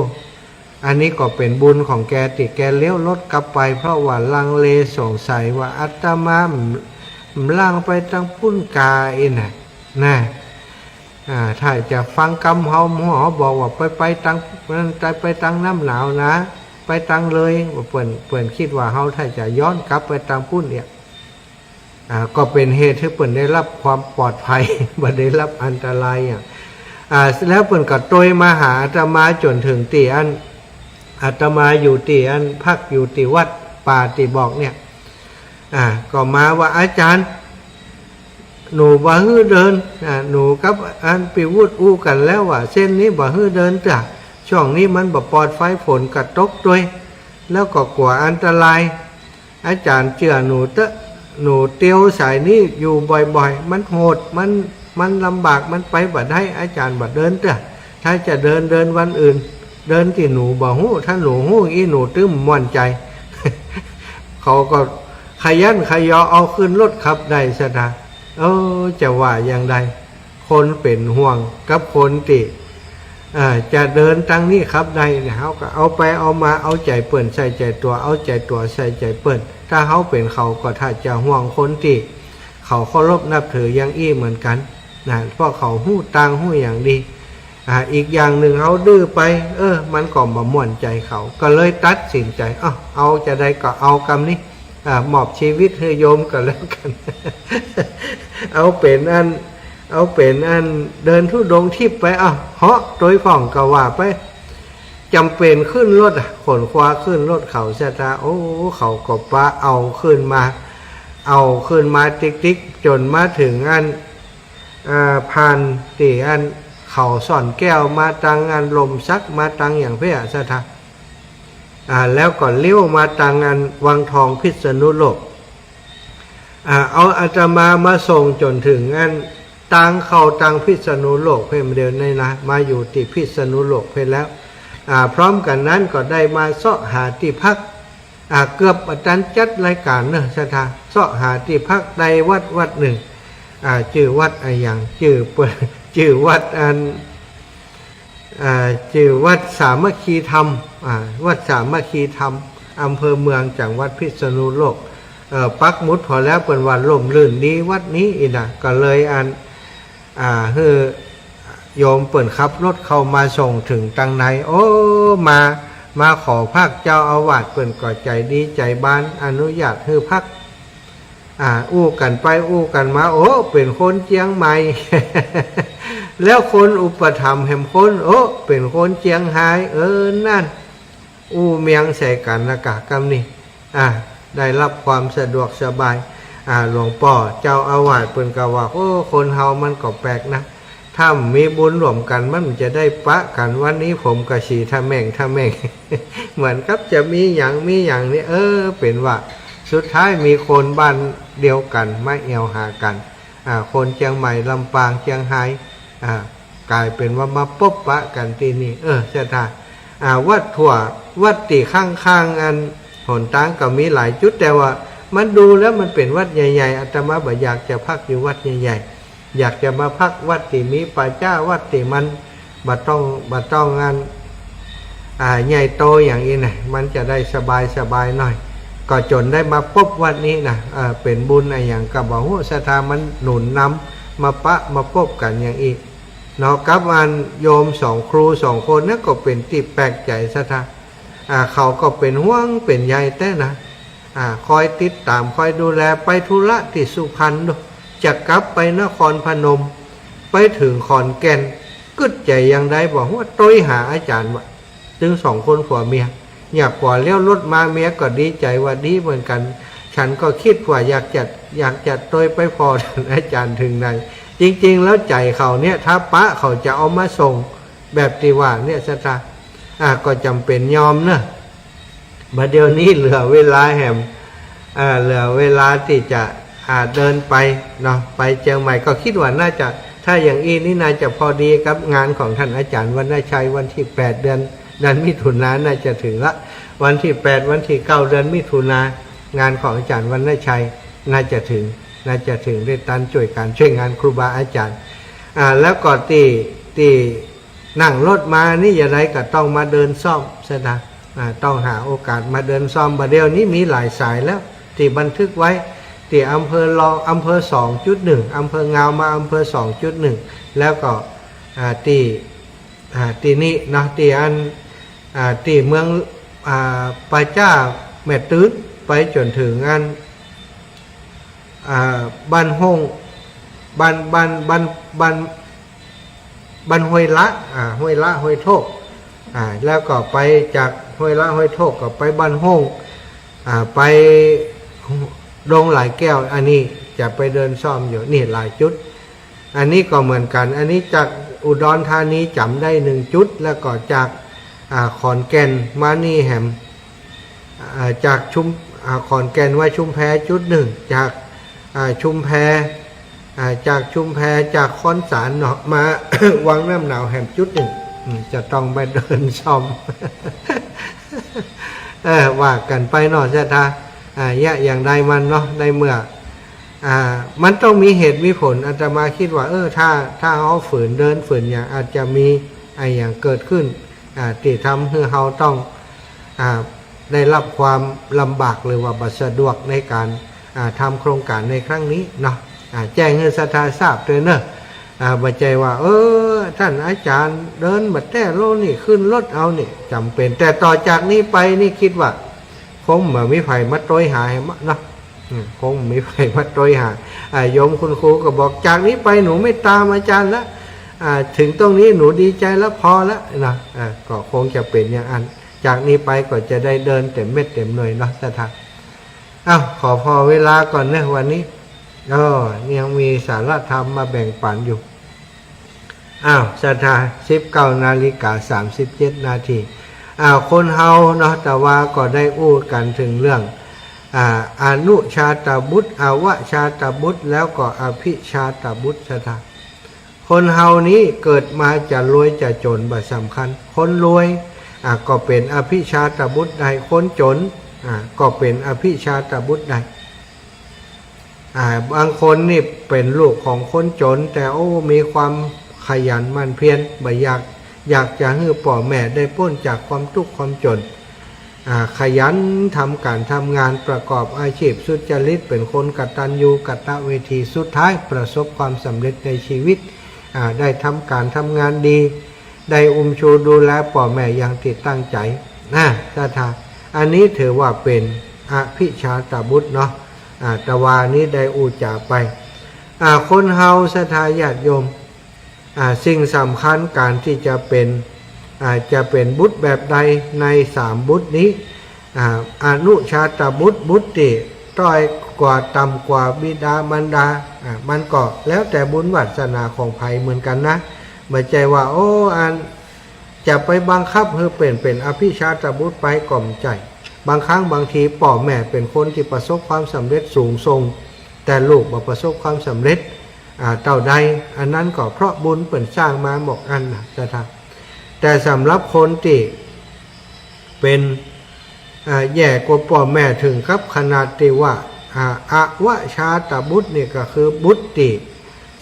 อันนี้ก็เป๋นบุญของแกตี้แกเลี้ยวรถกลับไป เพราะว่าลังเลสงสัยว่าอาตมาบ่ บ่ล่างไปตางปู้นก๊า เอ้ยนะ นะ อ่า ถ้าจะฟังกำเฮา เฮาบอกว่าไป ไปตางนั้น ไป ไปตางน้ำหนาวนะ ไปตางเลย เปิ้น เปิ้นคิดว่าเฮาถ้าจะย้อนกลับไปตางปู้นเนี่ย อ่า ก็เป๋นเหตุหื้อเปิ้นได้ฮับความปลอดภัย บ่ได้ฮับอันตรายอะ อ่า แล้วเปิ้นก็ตวยมาหาอาตมาจ๋นเถิงตี้อัน อาตมาอยู่ตี้อัน พักอยู่ตี้วัดป่าตี้บอกเนี่ย อ่า ก็มาว่า อาจ๋ารย์ หนูบ่หื้อเดิน อ่า หนูกับอันปี้วุฒิอู้กั๋นแล้วว่า เส้นนี้บ่หื้อเดินเตื้อ ช่วงนี้มันบ่ปลอดภัย ฝนก็ตกตวย แล้วก็กั๋วอันตราย อาจ๋ารย์เจื้อหนูเต๊อะ หนูเตียวสายนี้อยู่บ่อยๆ มันโหด มัน มันลำบาก มันไปบ่ได้ อาจ๋ารย์บ่เดินเต๊อะ ถ้าจะเดิน เดินวันอื่น เดินตี้หนูบ่ฮู้ ถ้าหนูฮู้อี้หนูตึงบ่ม่วนใจ๋ เขาก็ขยันขยอเอาขึ้นรถขับได้ศรัทธา เออ จะว่าอย่างใด คนเป๋นห่วงกับคนตี้ เอ่อ จะเดินตางนี้ขับได้เนี่ย เฮาก็เอาไปเอามา เอาใจ๋เปิ้นใส่ใจ๋ตั๋ว เอาใจ๋ตั๋วใส่ใจ๋เปิ้น ถ้าเฮาเป๋นเขาก็ถ้าจะห่วงคนตี้เขาเคารพนับถืออย่างอี้เหมือนกั๋นนะ เพราะเขาฮู้ตางฮู้อย่างดี อ่า อีกอย่างนึ่งเฮาดื้อไป เออ มันก็บ่ม่วนใจ๋เขา ก็เลยตัดสินใจ๋ เอ้า เอาจาใดก็เอากำนี้ อ่า มอบชีวิตหื้อโยมก็แล้วกั๋น เอาเป๋นอัน เอาเป๋นอันเดินธุดงค์ทิพย์ไป เอ้า เหาะตวยพ่องก็ว่าไป จ๋ำเป๋นขึ้นรถอะ ขนขวาขึ้นรถเขาศรัทธา โอ้ เขาก็ปะเอาขึ้นมา เอาขึ้นมาติ๊กๆ จ๋นมาเถิงอัน อ่า ผ่านตี้อันเขาสวนแก้ว มาตางอันลมสัก มาตางอย่างเปี้ยศรัทธา อ่า แล้วก็เลี้ยวมาตางอันวังทองพิษณุโลก อ่า เอาอาตมามาส่งจ๋นเถิงอันตางเข้าตางพิษณุโลกเพ่นเดียวนี่นะ มาอยู่ตี้พิษณุโลกเพ่นแล้ว อ่า พร้อมกั๋นนั้นก็ได้มาเซาะหาตี้พัก อ่า เกือบบ่ตันจัดรายก๋านเนาะศรัทธา เซาะหาตี้พักได้วัดวัดนึ่ง อ่า จื้อวัดอะหยัง จื้อเปิ้น จื้อวัดอัน อ่า จื้อวัดสามัคคีธรรม อ่า วัดสามัคคีธรรม อำเภอเมือง จังหวัดพิษณุโลก เอ่อ ปักหมุดผ่อแล้ว เปิ้นว่าร่มรื่นดีวัดนี้อี้นะ ก็เลยอัน อ่า หื้อโยมเปิ้นขับรถเข้ามาส่งเถิงตังใน โอ้ มา มาขอพัก เจ้าอาวาสเปิ้นก็ใจ๋ดีใจ๋บาน อนุญาตหื้อพัก อ่า อู้กั๋นไปอู้กั๋นมา โอ้ เป๋นคนเจียงใหม่ แล้วคนอุปถัมภ์แหมคน โอ้ เป๋นคนเจียงฮาย เออ นั่น อู้เมียงใส่กั๋นละกะกำนี้ อ่า ได้รับความสะดวกสบาย อ่า หลวงป้อเจ้าอาวาสเปิ้นก็ว่า โอ้ คนเฮามันก็แปลกนะ ถ้ามีบุญร่วมกั๋น มันจะได้ปะกั๋น วันนี้ผมก็สีทะแม่งทะแม่ง เหมือนกับจะมีหยังมีหยังนี่ เออ เป๋นว่าสุดท้ายมีคนบ้านเดียวกั๋นมาแอ่วหากั๋น อ่า คนเจียงใหม่ ลำปาง เจียงฮาย อ่า ก๋ายเป๋นว่ามาปบปะกั๋นตี้นี่ เออ ศรัทธา อ่า วัดทั่ว วัดตี้ข้างๆ อันหนตางก็มีหลายจุด แต่ว่ามันดูแล้วมันเป๋นวัดใหญ่ๆ อาตมาบ่อยากจะพักอยู่วัดใหญ่ๆ อยากจะมาพักวัดตี้มีป่าจ๊า วัดตี้มันบ่ต้อง บ่ต้องอัน อ่า ใหญ่โตอย่างอี้นะ มันจะได้สบายสบายหน่อย ก็จ๋นได้มาปบวัดนี้นะ เออ เป๋นบุญอะหยังก็บ่ฮู้ ศรัทธามันหนุนนำมาปะมาปบกั๋นอย่างอี้เนาะ กับอันโยมสองครูสองคนนั้นก็เป๋นตี้แปลกใจ๋ ศรัทธา อ่า เขาก็เป๋นห่วงเป๋นใยแต๊นะ อ่า คอยติดต๋าม คอยดูแล ไปธุระตี้สุพรรณดู จะกลับไปนครพนม ไปเถิงขอนแก่น กึ๊ดใจ๋อย่างใดบ่ฮู้ โตยหาอาจ๋ารย์วะ ตึงสองคนผัวเมีย เนี่ย ผัวเลี้ยวรถมา เมียก็ดีใจ๋ว่าดีเหมือนกั๋น ฉันก็กึ๊ดว่าอยากจะ อยากจะโตยไปผ่อต้านอาจ๋ารย์เถิงใน จริงๆ แล้วใจ๋เขาเนี่ย ถ้าปะเขาจะเอามาส่ง แบบตี้ว่าเนี่ย ศรัทธา อ่า ก็จ๋ำเป๋นยอมเนาะ บ่าเดี่ยวนี้เหลือเวลาแหม อ่า เหลือเวลาตี้จะ อ่า เดินไปเนาะ ไปเจียงใหม่ ก็กึ๊ดว่าน่าจะ ถ้าอย่างอี้นี่น่าจะพอดีกับงานของต้านอาจ๋ารย์วรรณชัย วันตี้แปด เดือน เดือนมิถุนาน่าจะเถิงละ วันตี้แปด วันตี้เก้า เดือนมิถุนา งานของอาจ๋ารย์วรรณชัยน่าจะเถิง น่าจะเถิงได้ตันจ้วยก๋านจ้วยงานครูบาอาจ๋ารย์ อ่า แล้วก็ตี้ ตี้ นั่งรถมานี่อย่างใดก็ต้องมาเดินซ่อม ศรัทธา อ่า ต้องหาโอกาสมาเดินซ่อม บ่าเดี่ยวนี้มีหลายสายแล้ว ตี้บันทึกไว้ ตี้อำเภอรอง อำเภอสองจุดหนึ่ง อำเภองาวมาอำเภอสองจุดหนึ่ง แล้วก็ อ่า ตี้ อ่า ตี้นี่เนาะ ตี้อัน อ่า ตี้เมือง อ่า ป่าจ๊าแม่ตื้น ไปจ๋นเถิงอัน อ่า บ้านห้ง บ้าน บ้าน บ้าน บ้าน บ้านห้วยละ อ่า ห้วยละ ห้วยโทก อ่า แล้วก็ไปจากห้วยละ ห้วยโทก ก็ไปบ้านห้ง อ่า ไปดงหลายแก้ว อันนี้จะไปเดินซ่อมอยู่ นี่หลายจุด อันนี้ก็เหมือนกั๋น อันนี้จากอุดรธานีจ๋ำได้หนึ่งจุด แล้วก็จาก อ่า ขอนแก่นมานี่แหม อ่า จากชุม อ่า ขอนแก่นว่าชุมแพจุดหนึ่ง จาก อ่า ชุมแพ อ่า จากชุมแพ จากคอนสารเนาะ มา วังน้ำหนาวแหมจุดหนึ่ง อืม จะต้องไปเดินซ่อม เออ ว่ากั๋นไปเนาะ ศรัทธา อ่า เยียะอย่างใดมันเนาะ ในเมื่อ อ่า มันต้องมีเหตุมีผล อาตมากึ๊ดว่า เออ ถ้า ถ้าเฮาฝืนเดิน ฝืนหยัง อาจจะมีอะหยังเกิดขึ้น อ่า ตี้ทำหื้อเฮาต้อง อ่า ได้รับความลำบาก หรือว่าบ่สะดวกในก๋าน อ่า ทำโครงก๋านในครั้งนี้เนาะ อ่า แจ้งหื้อศรัทธาทราบตวยเนาะ อ่า บ่ใจ้ว่า เออ ต้านอาจ๋ารย์เดินบ่แต๊โลนี่ ขึ้นรถเอานี่ จ๋ำเป๋น แต่ต่อจากนี้ไปนี่กึ๊ดว่า คงบ่มีใผมาโตยหาแหมเนาะ อืม คงบ่มีใผมาโตยหา อ่า โยมคุณครูก็บอก จากนี้ไปหนูไม่ตามอาจ๋ารย์ละ อ่า ถึงตรงนี้หนูดีใจ๋ละ พอละเนาะ อ่า ก็คงจะเป๋นอย่างอั้น จากนี้ไปก็จะได้เดินเต็มเม็ดเต็มหน่วยเนาะ ศรัทธา อ้าว ขอผ่อเวลาก่อนเนาะวันนี้ อ้อ ยังมีสาระธรรมมาแบ่งปั๋นอยู่ อ้าว ศรัทธา สิบเก้านาฬิกาสามสิบเจ็ดนาที อ้าว คนเฮาเนาะ ตะวาก็ได้อู้กั๋นเถิงเรื่อง อ่า อนุชาตบุตร อวชาตบุตร แล้วก็อภิชาตบุตร ศรัทธา คนเฮานี้เกิดมาจะรวยจะจ๋นบ่สำคัญ คนรวย อ่า ก็เป๋นอภิชาตบุตรได้ คนจ๋น อ่า ก็เป๋นอภิชาตบุตรได้ อ่า บางคนนี่เป๋นลูกของคนจ๋น แต่โอ้ มีความขยันหมั่นเพียร บ่อยาก อยากจะหื้อป้อแม่ได้ป๊นจากความตุ๊กข์ความจ๋น อ่า ขยันทำก๋านทำงาน ประกอบอาชีพสุจริต เป๋นคนกตัญญูกตเวที สุดท้ายประสบความสำเร็จในชีวิต อ่า ได้ทำก๋านทำงานดี ได้อุ้มชูดูแลป้อแม่อย่างตี้ตั้งใจ๋ นะ ศรัทธา อันนี้ถือว่าเป๋นอภิชาตบุตรเนาะ อ่า ตะวานี้ได้อู้จ๋าไป อ่า คนเฮาศรัทธาญาติโยม อ่า สิ่งสำคัญก๋านตี้จะเป๋น อ่า จะเป๋นบุตรแบบใดในสามบุตรนี้ อ่า อนุชาตบุตร บุตรตี้ต้อยกว่าต่ำกว่าบิดามารดา อ่า มันก็แล้วแต่บุญวาสนาของใผเหมือนกั๋นนะ บ่ใจ้ว่า โอ้ อัน จะไปบังคับหื้อเป๋น เป๋นอภิชาตบุตรไปก็บ่ใจ้ บางครั้งบางทีป้อแม่เป๋นคนตี้ประสบความสำเร็จสูงส่ง แต่ลูกบ่ประสบความสำเร็จ อ่า เต้าใด อันนั้นก็เพราะบุญเปิ้นสร้างมาหมอกอั้นนะ ศรัทธา แต่สำหรับคนตี้เป๋น อ่า แย่กว่าป้อแม่เถิงกับขนาดตี้ว่า อ่า อวชาตบุตรนี่ก็คือบุตรตี้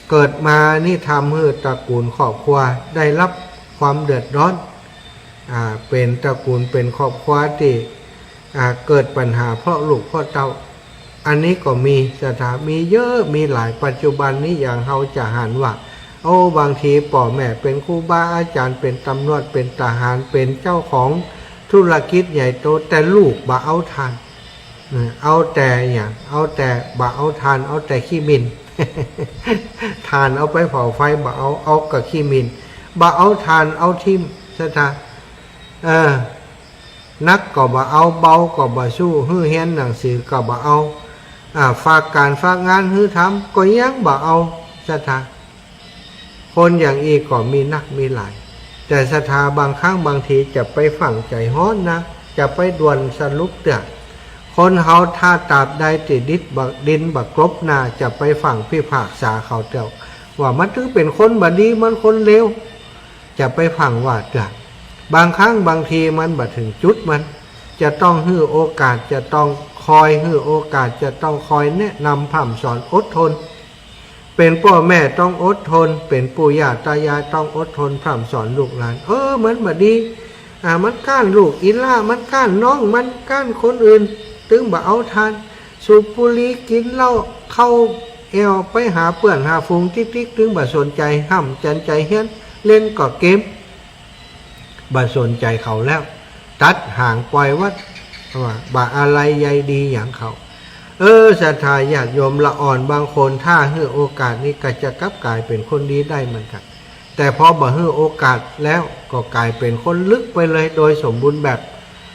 เกิดมานี่ทำหื้อตระกูลครอบครัวได้รับความเดือดร้อน อ่า เป๋นตระกูลเป๋นครอบครัวตี้ อ่า เกิดปัญหาเพราะลูกเพราะเต้า อันนี้ก็มี ศรัทธา มีเยอะ มีหลาย ปัจจุบันนี้อย่างเฮาจะหันว่า โอ้ บางทีป้อแม่เป๋นครูบาอาจ๋ารย์ เป๋นตำรวจ เป๋นทหาร เป๋นเจ้าของธุรกิจใหญ่โต แต่ลูกบ่เอาทาน เออ เอาแต่หยัง เอาแต่ บ่เอาทาน เอาแต่ขี้หมิ่น ถ่านเอาไปเผาไฟบ่เอา เอาก้าขี้หมิ่น บ่เอาถ่าน เอาถิ้ม ศรัทธา เออ หนักก็บ่เอา เบาก็บ่สู้ หื้อเฮียนหนังสือก็บ่เอา อ่า ฝากก๋านฝากงานหื้อทำก็ยังบ่เอา ศรัทธา คนอย่างอี้ก็มีนักมีหลาย แต่ศรัทธา บางครั้งบางทีจะไปฟั่งใจ๋ฮ้อนนะ จะไปด่วนสรุปเตื้อ คนเฮาถ้าตราบใดตี้ดินบ่ ดินบ่กลบหน้า จะไปฟั่งพิพากษาเขาเตื้อ ว่ามันตึงเป๋นคนบ่ดี มันคนเลว จะไปฟั่งว่าเตื้อ บางครั้งบางทีมันบ่เถิงจุดมัน จะต้องหื้อโอกาส จะต้องคอยหื้อโอกาส จะต้องคอยแนะนำพร่ำสอน อดทน เป๋นป้อแม่ต้องอดทน เป๋นปู่ย่าตายายต้องอดทนพร่ำสอนลูกหลาน เออ มันบ่ดี อ่า มันก๊านลูกอีหล้า มันก๊านน้อง มันก๊านคนอื่น ตึงบ่เอาทาน สูบบุหรี่ กิ๋นเหล้า เข้าแอ่ว ไปหาเปื้อนหาฝูงติ๊กๆ ตึงบ่สนใจ๋ ห้ำจันใจ๋เฮียน เล่นก็เกม บ่สนใจ๋เขาแล้ว ตัดหางป่อยวัด ว่าบ่อาลัยใยดีหยังเขา เออ ศรัทธาญาติโยม ละอ่อนบางคนถ้าหื้อโอกาสนี้ก็จะกลับก๋ายเป๋นคนดีได้เหมือนกั๋น แต่พอบ่หื้อโอกาสแล้วก็ก๋ายเป๋นคนลึกไปเลยโดยสมบูรณ์แบบ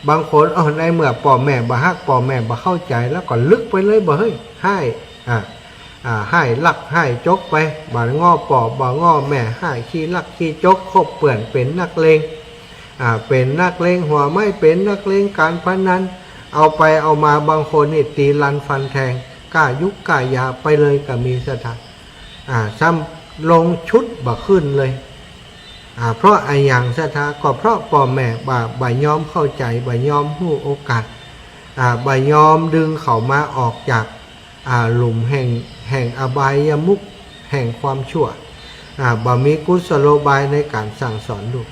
บางคน เอ้า ในเมื่อป้อแม่บ่ฮัก ป้อแม่บ่เข้าใจ๋ แล้วก็ลึกไปเลย บ่เฮ้ย ฮ้าย อ่า อ่า ฮ้ายลักฮ้ายจกไป บ่าง้อป้อบ่าง้อแม่ ฮ้ายขี้ลักขี้จก คบเปื้อนเป๋นนักเลง อ่า เป๋นนักเลงหัวไม้ เป๋นนักเลงก๋านพนัน เอาไปเอามาบางคนนี่ตี๋ลันฟันแทง ก้ายุกก้ายาไปเลยก็มี ศรัทธา อ่า ซ้ำลงชุดบ่ขึ้นเลย อ่า เพราะอะหยัง ศรัทธา ก็เพราะป้อแม่บ่า บ่ยอมเข้าใจ๋ บ่ยอมหื้อโอกาส อ่า บ่ยอมดึงเขามาออกจาก อ่า หลุมแห่ง แห่งอบายมุข แห่งความชั่ว อ่า บ่มีกุศโลบายในก๋านสั่งสอนลูก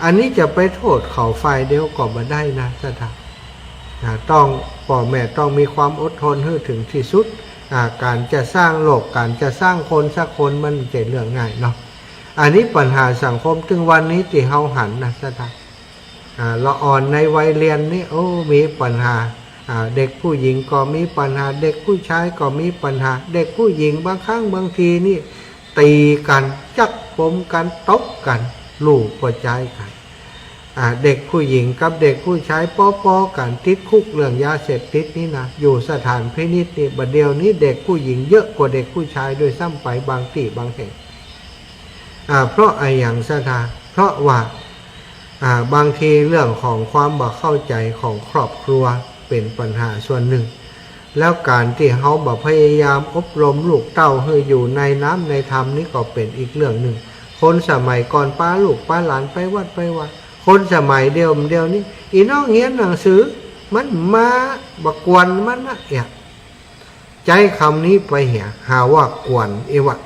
อันนี้จะไปโต้ษเขาฝ่ายเดียวก็บ่ได้นะ ศรัทธา อ่า ต้อง ป้อแม่ต้องมีความอดทนหื้อเถิงตี้สุด อ่า ก๋านจะสร้างโลก ก๋านจะสร้างคนสักคน มันบ่ใจ้เรื่องง่ายเนาะ อันนี้ปัญหาสังคมตึงวันนี้ตี้เฮาหันนะ ศรัทธา อ่า ละอ่อนในวัยเฮียนนี่ โอ้ มีปัญหา อ่า เด็กผู้หญิงก็มีปัญหา เด็กผู้ชายก็มีปัญหา เด็กผู้หญิงบางครั้งบางทีนี่ ตี๋กั๋น จั๊กปมกั๋น ตบกั๋น ลูกก็ใจ๊กั๋น อ่า เด็กผู้หญิงกับเด็กผู้ชายป้อๆ กั๋น ติดคุกเรื่องยาเสพติดนี่นะ อยู่สถานพินิจนี่ บ่าเดี่ยวนี้เด็กผู้หญิงเยอะกว่าเด็กผู้ชายด้วยซ้ำไป บางตี้บางแห่ง อ่า เพราะอะหยัง ศรัทธา เพราะว่า อ่า บางทีเรื่องของความบ่เข้าใจ๋ของครอบครัวเป๋นปัญหาส่วนนึ่ง แล้วก๋านตี้เฮาบ่พยายามอบรมลูกเต้าหื้ออยู่ในน้ำในธรรมนี่ก็เป๋นอีกเรื่องนึ่ง คนสมัยก่อนปาลูกปาหลานไปวัดไปวา คนสมัยเดี่ยว เดี่ยวนี้ อี่น้องเฮียนหนังสือ มันมาบ่กวนมันนะ เอี่ย ใจ๊กำนี้ไปเหีย หาว่ากวน เอวะ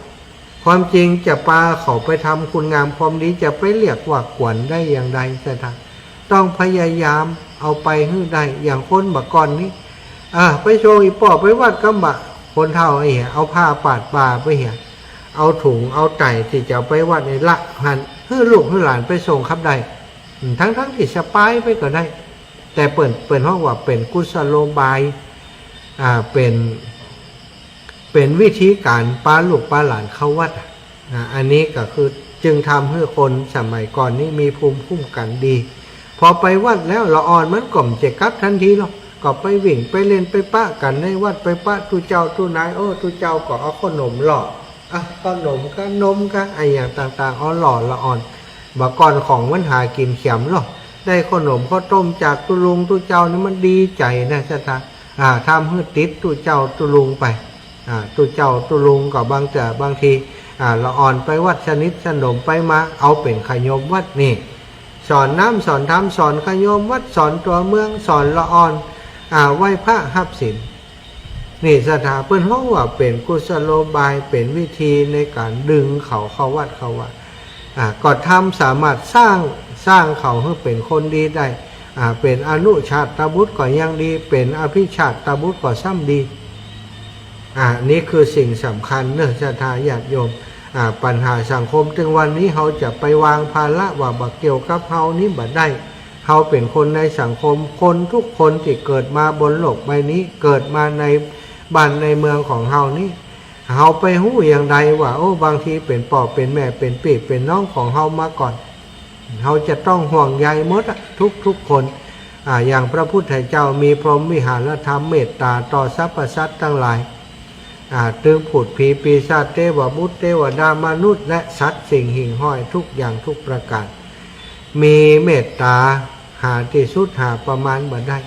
ความจริงจะปาเขาไปทำคุณงามความดี จะไปเรียกว่ากวนได้อย่างใด ศรัทธา ต้องพยายามเอาไปหื้อได้ อย่างคนบ่าก่อนนี้ อ่า ไปส่งอี่ป้อไปวัดกำบ่า คนเฒ่าไอ้เหีย เอาผ้าปาดบ่าไปเหีย เอาถุงเอาไตร่ตี้จะเอาไปวัดในละหั้น หื้อลูกหื้อหลานไปส่งครับได้ อืม ทั้งๆ ตี้สะปายไปก็ได้ แต่เปิ้น เปิ้นฮ้องว่าเป๋นกุศโลบาย อ่า เป๋น เป๋นวิธีก๋านปาลูกปาหลานเข้าวัดอะ อ่า อันนี้ก็คือจึงทำหื้อคนสมัยก่อนนี้มีภูมิคุ้มกันดี พอไปวัดแล้วละอ่อนมันก็บ่ใจ้กลับตันทีหรอก ก็ไปวิ่งไปเล่นไปปะกั๋นในวัด ไปปะตุ๊เจ้าตุ๊นาย โอ้ ตุ๊เจ้าก็เอาเข้าหนมหล่อ อ่ะ เข้าหนมกา นมกา อะหยังต่างๆ เอาหล่อละอ่อน บ่าก่อนของมันหากิ๋นเขียมหรอก ได้เข้าหนมเข้าต้มจากตุ๊ลุงตุ๊เจ้านี่มันดีใจ๋นะ ศรัทธา อ่า ทำหื้อติดตุ๊เจ้าตุ๊ลุงไป อ่า ตุ๊เจ้าตุ๊ลุงก็บางเตื้อบางที อ่า ละอ่อนไปวัดสนิทสนมไปมา เอาเป๋นขยมวัดนี่ สอนน้ำสอนธรรม สอนขยมวัด สอนตั๋วเมือง สอนละอ่อน อ่า ไหว้พระฮับศีล นี่ ศรัทธา เปิ้นฮ้องว่าเป๋นกุศโลบาย เป๋นวิธีในก๋านดึงเขาเข้าวัดเข้าวา อ่า ก็ทำสามารถสร้าง สร้างเขาหื้อเป๋นคนดีได้ อ่า เป๋นอนุชาตบุตรก็ยังดี เป๋นอภิชาตบุตรก็ซ้ำดี อ่า นี่คือสิ่งสำคัญเนาะ ศรัทธาญาติโยม อ่า ปัญหาสังคมตึงวันนี้ เฮาจะไปวางภาระว่าบ่เกี่ยวกับเฮานี่บ่ได้ เฮาเป๋นคนในสังคม คนทุกคนตี้เกิดมาบนโลกใบนี้ เกิดมาในบ้านในเมืองของเฮานี่ เฮาไปฮู้อย่างใดว่า โอ้ บางทีเป๋นป้อเป๋นแม่ เป๋นปี้เป๋นน้องของเฮามาก่อน เฮาจะต้องห่วงใยหมดอะ ทุกๆ คน อ่า อย่างพระพุทธเจ้ามีพรหมวิหารธรรม เมตตาต่อสรรพสัตว์ตังหลาย อ่า ตึงผุดผีปีศาจ เตวบุตร เตวดา มนุษย์ และสัตว์สิ่งหิ่งห้อยทุกอย่างทุกประก๋าน มีเมตตาหาตี้สุดหาประมาณบ่ได้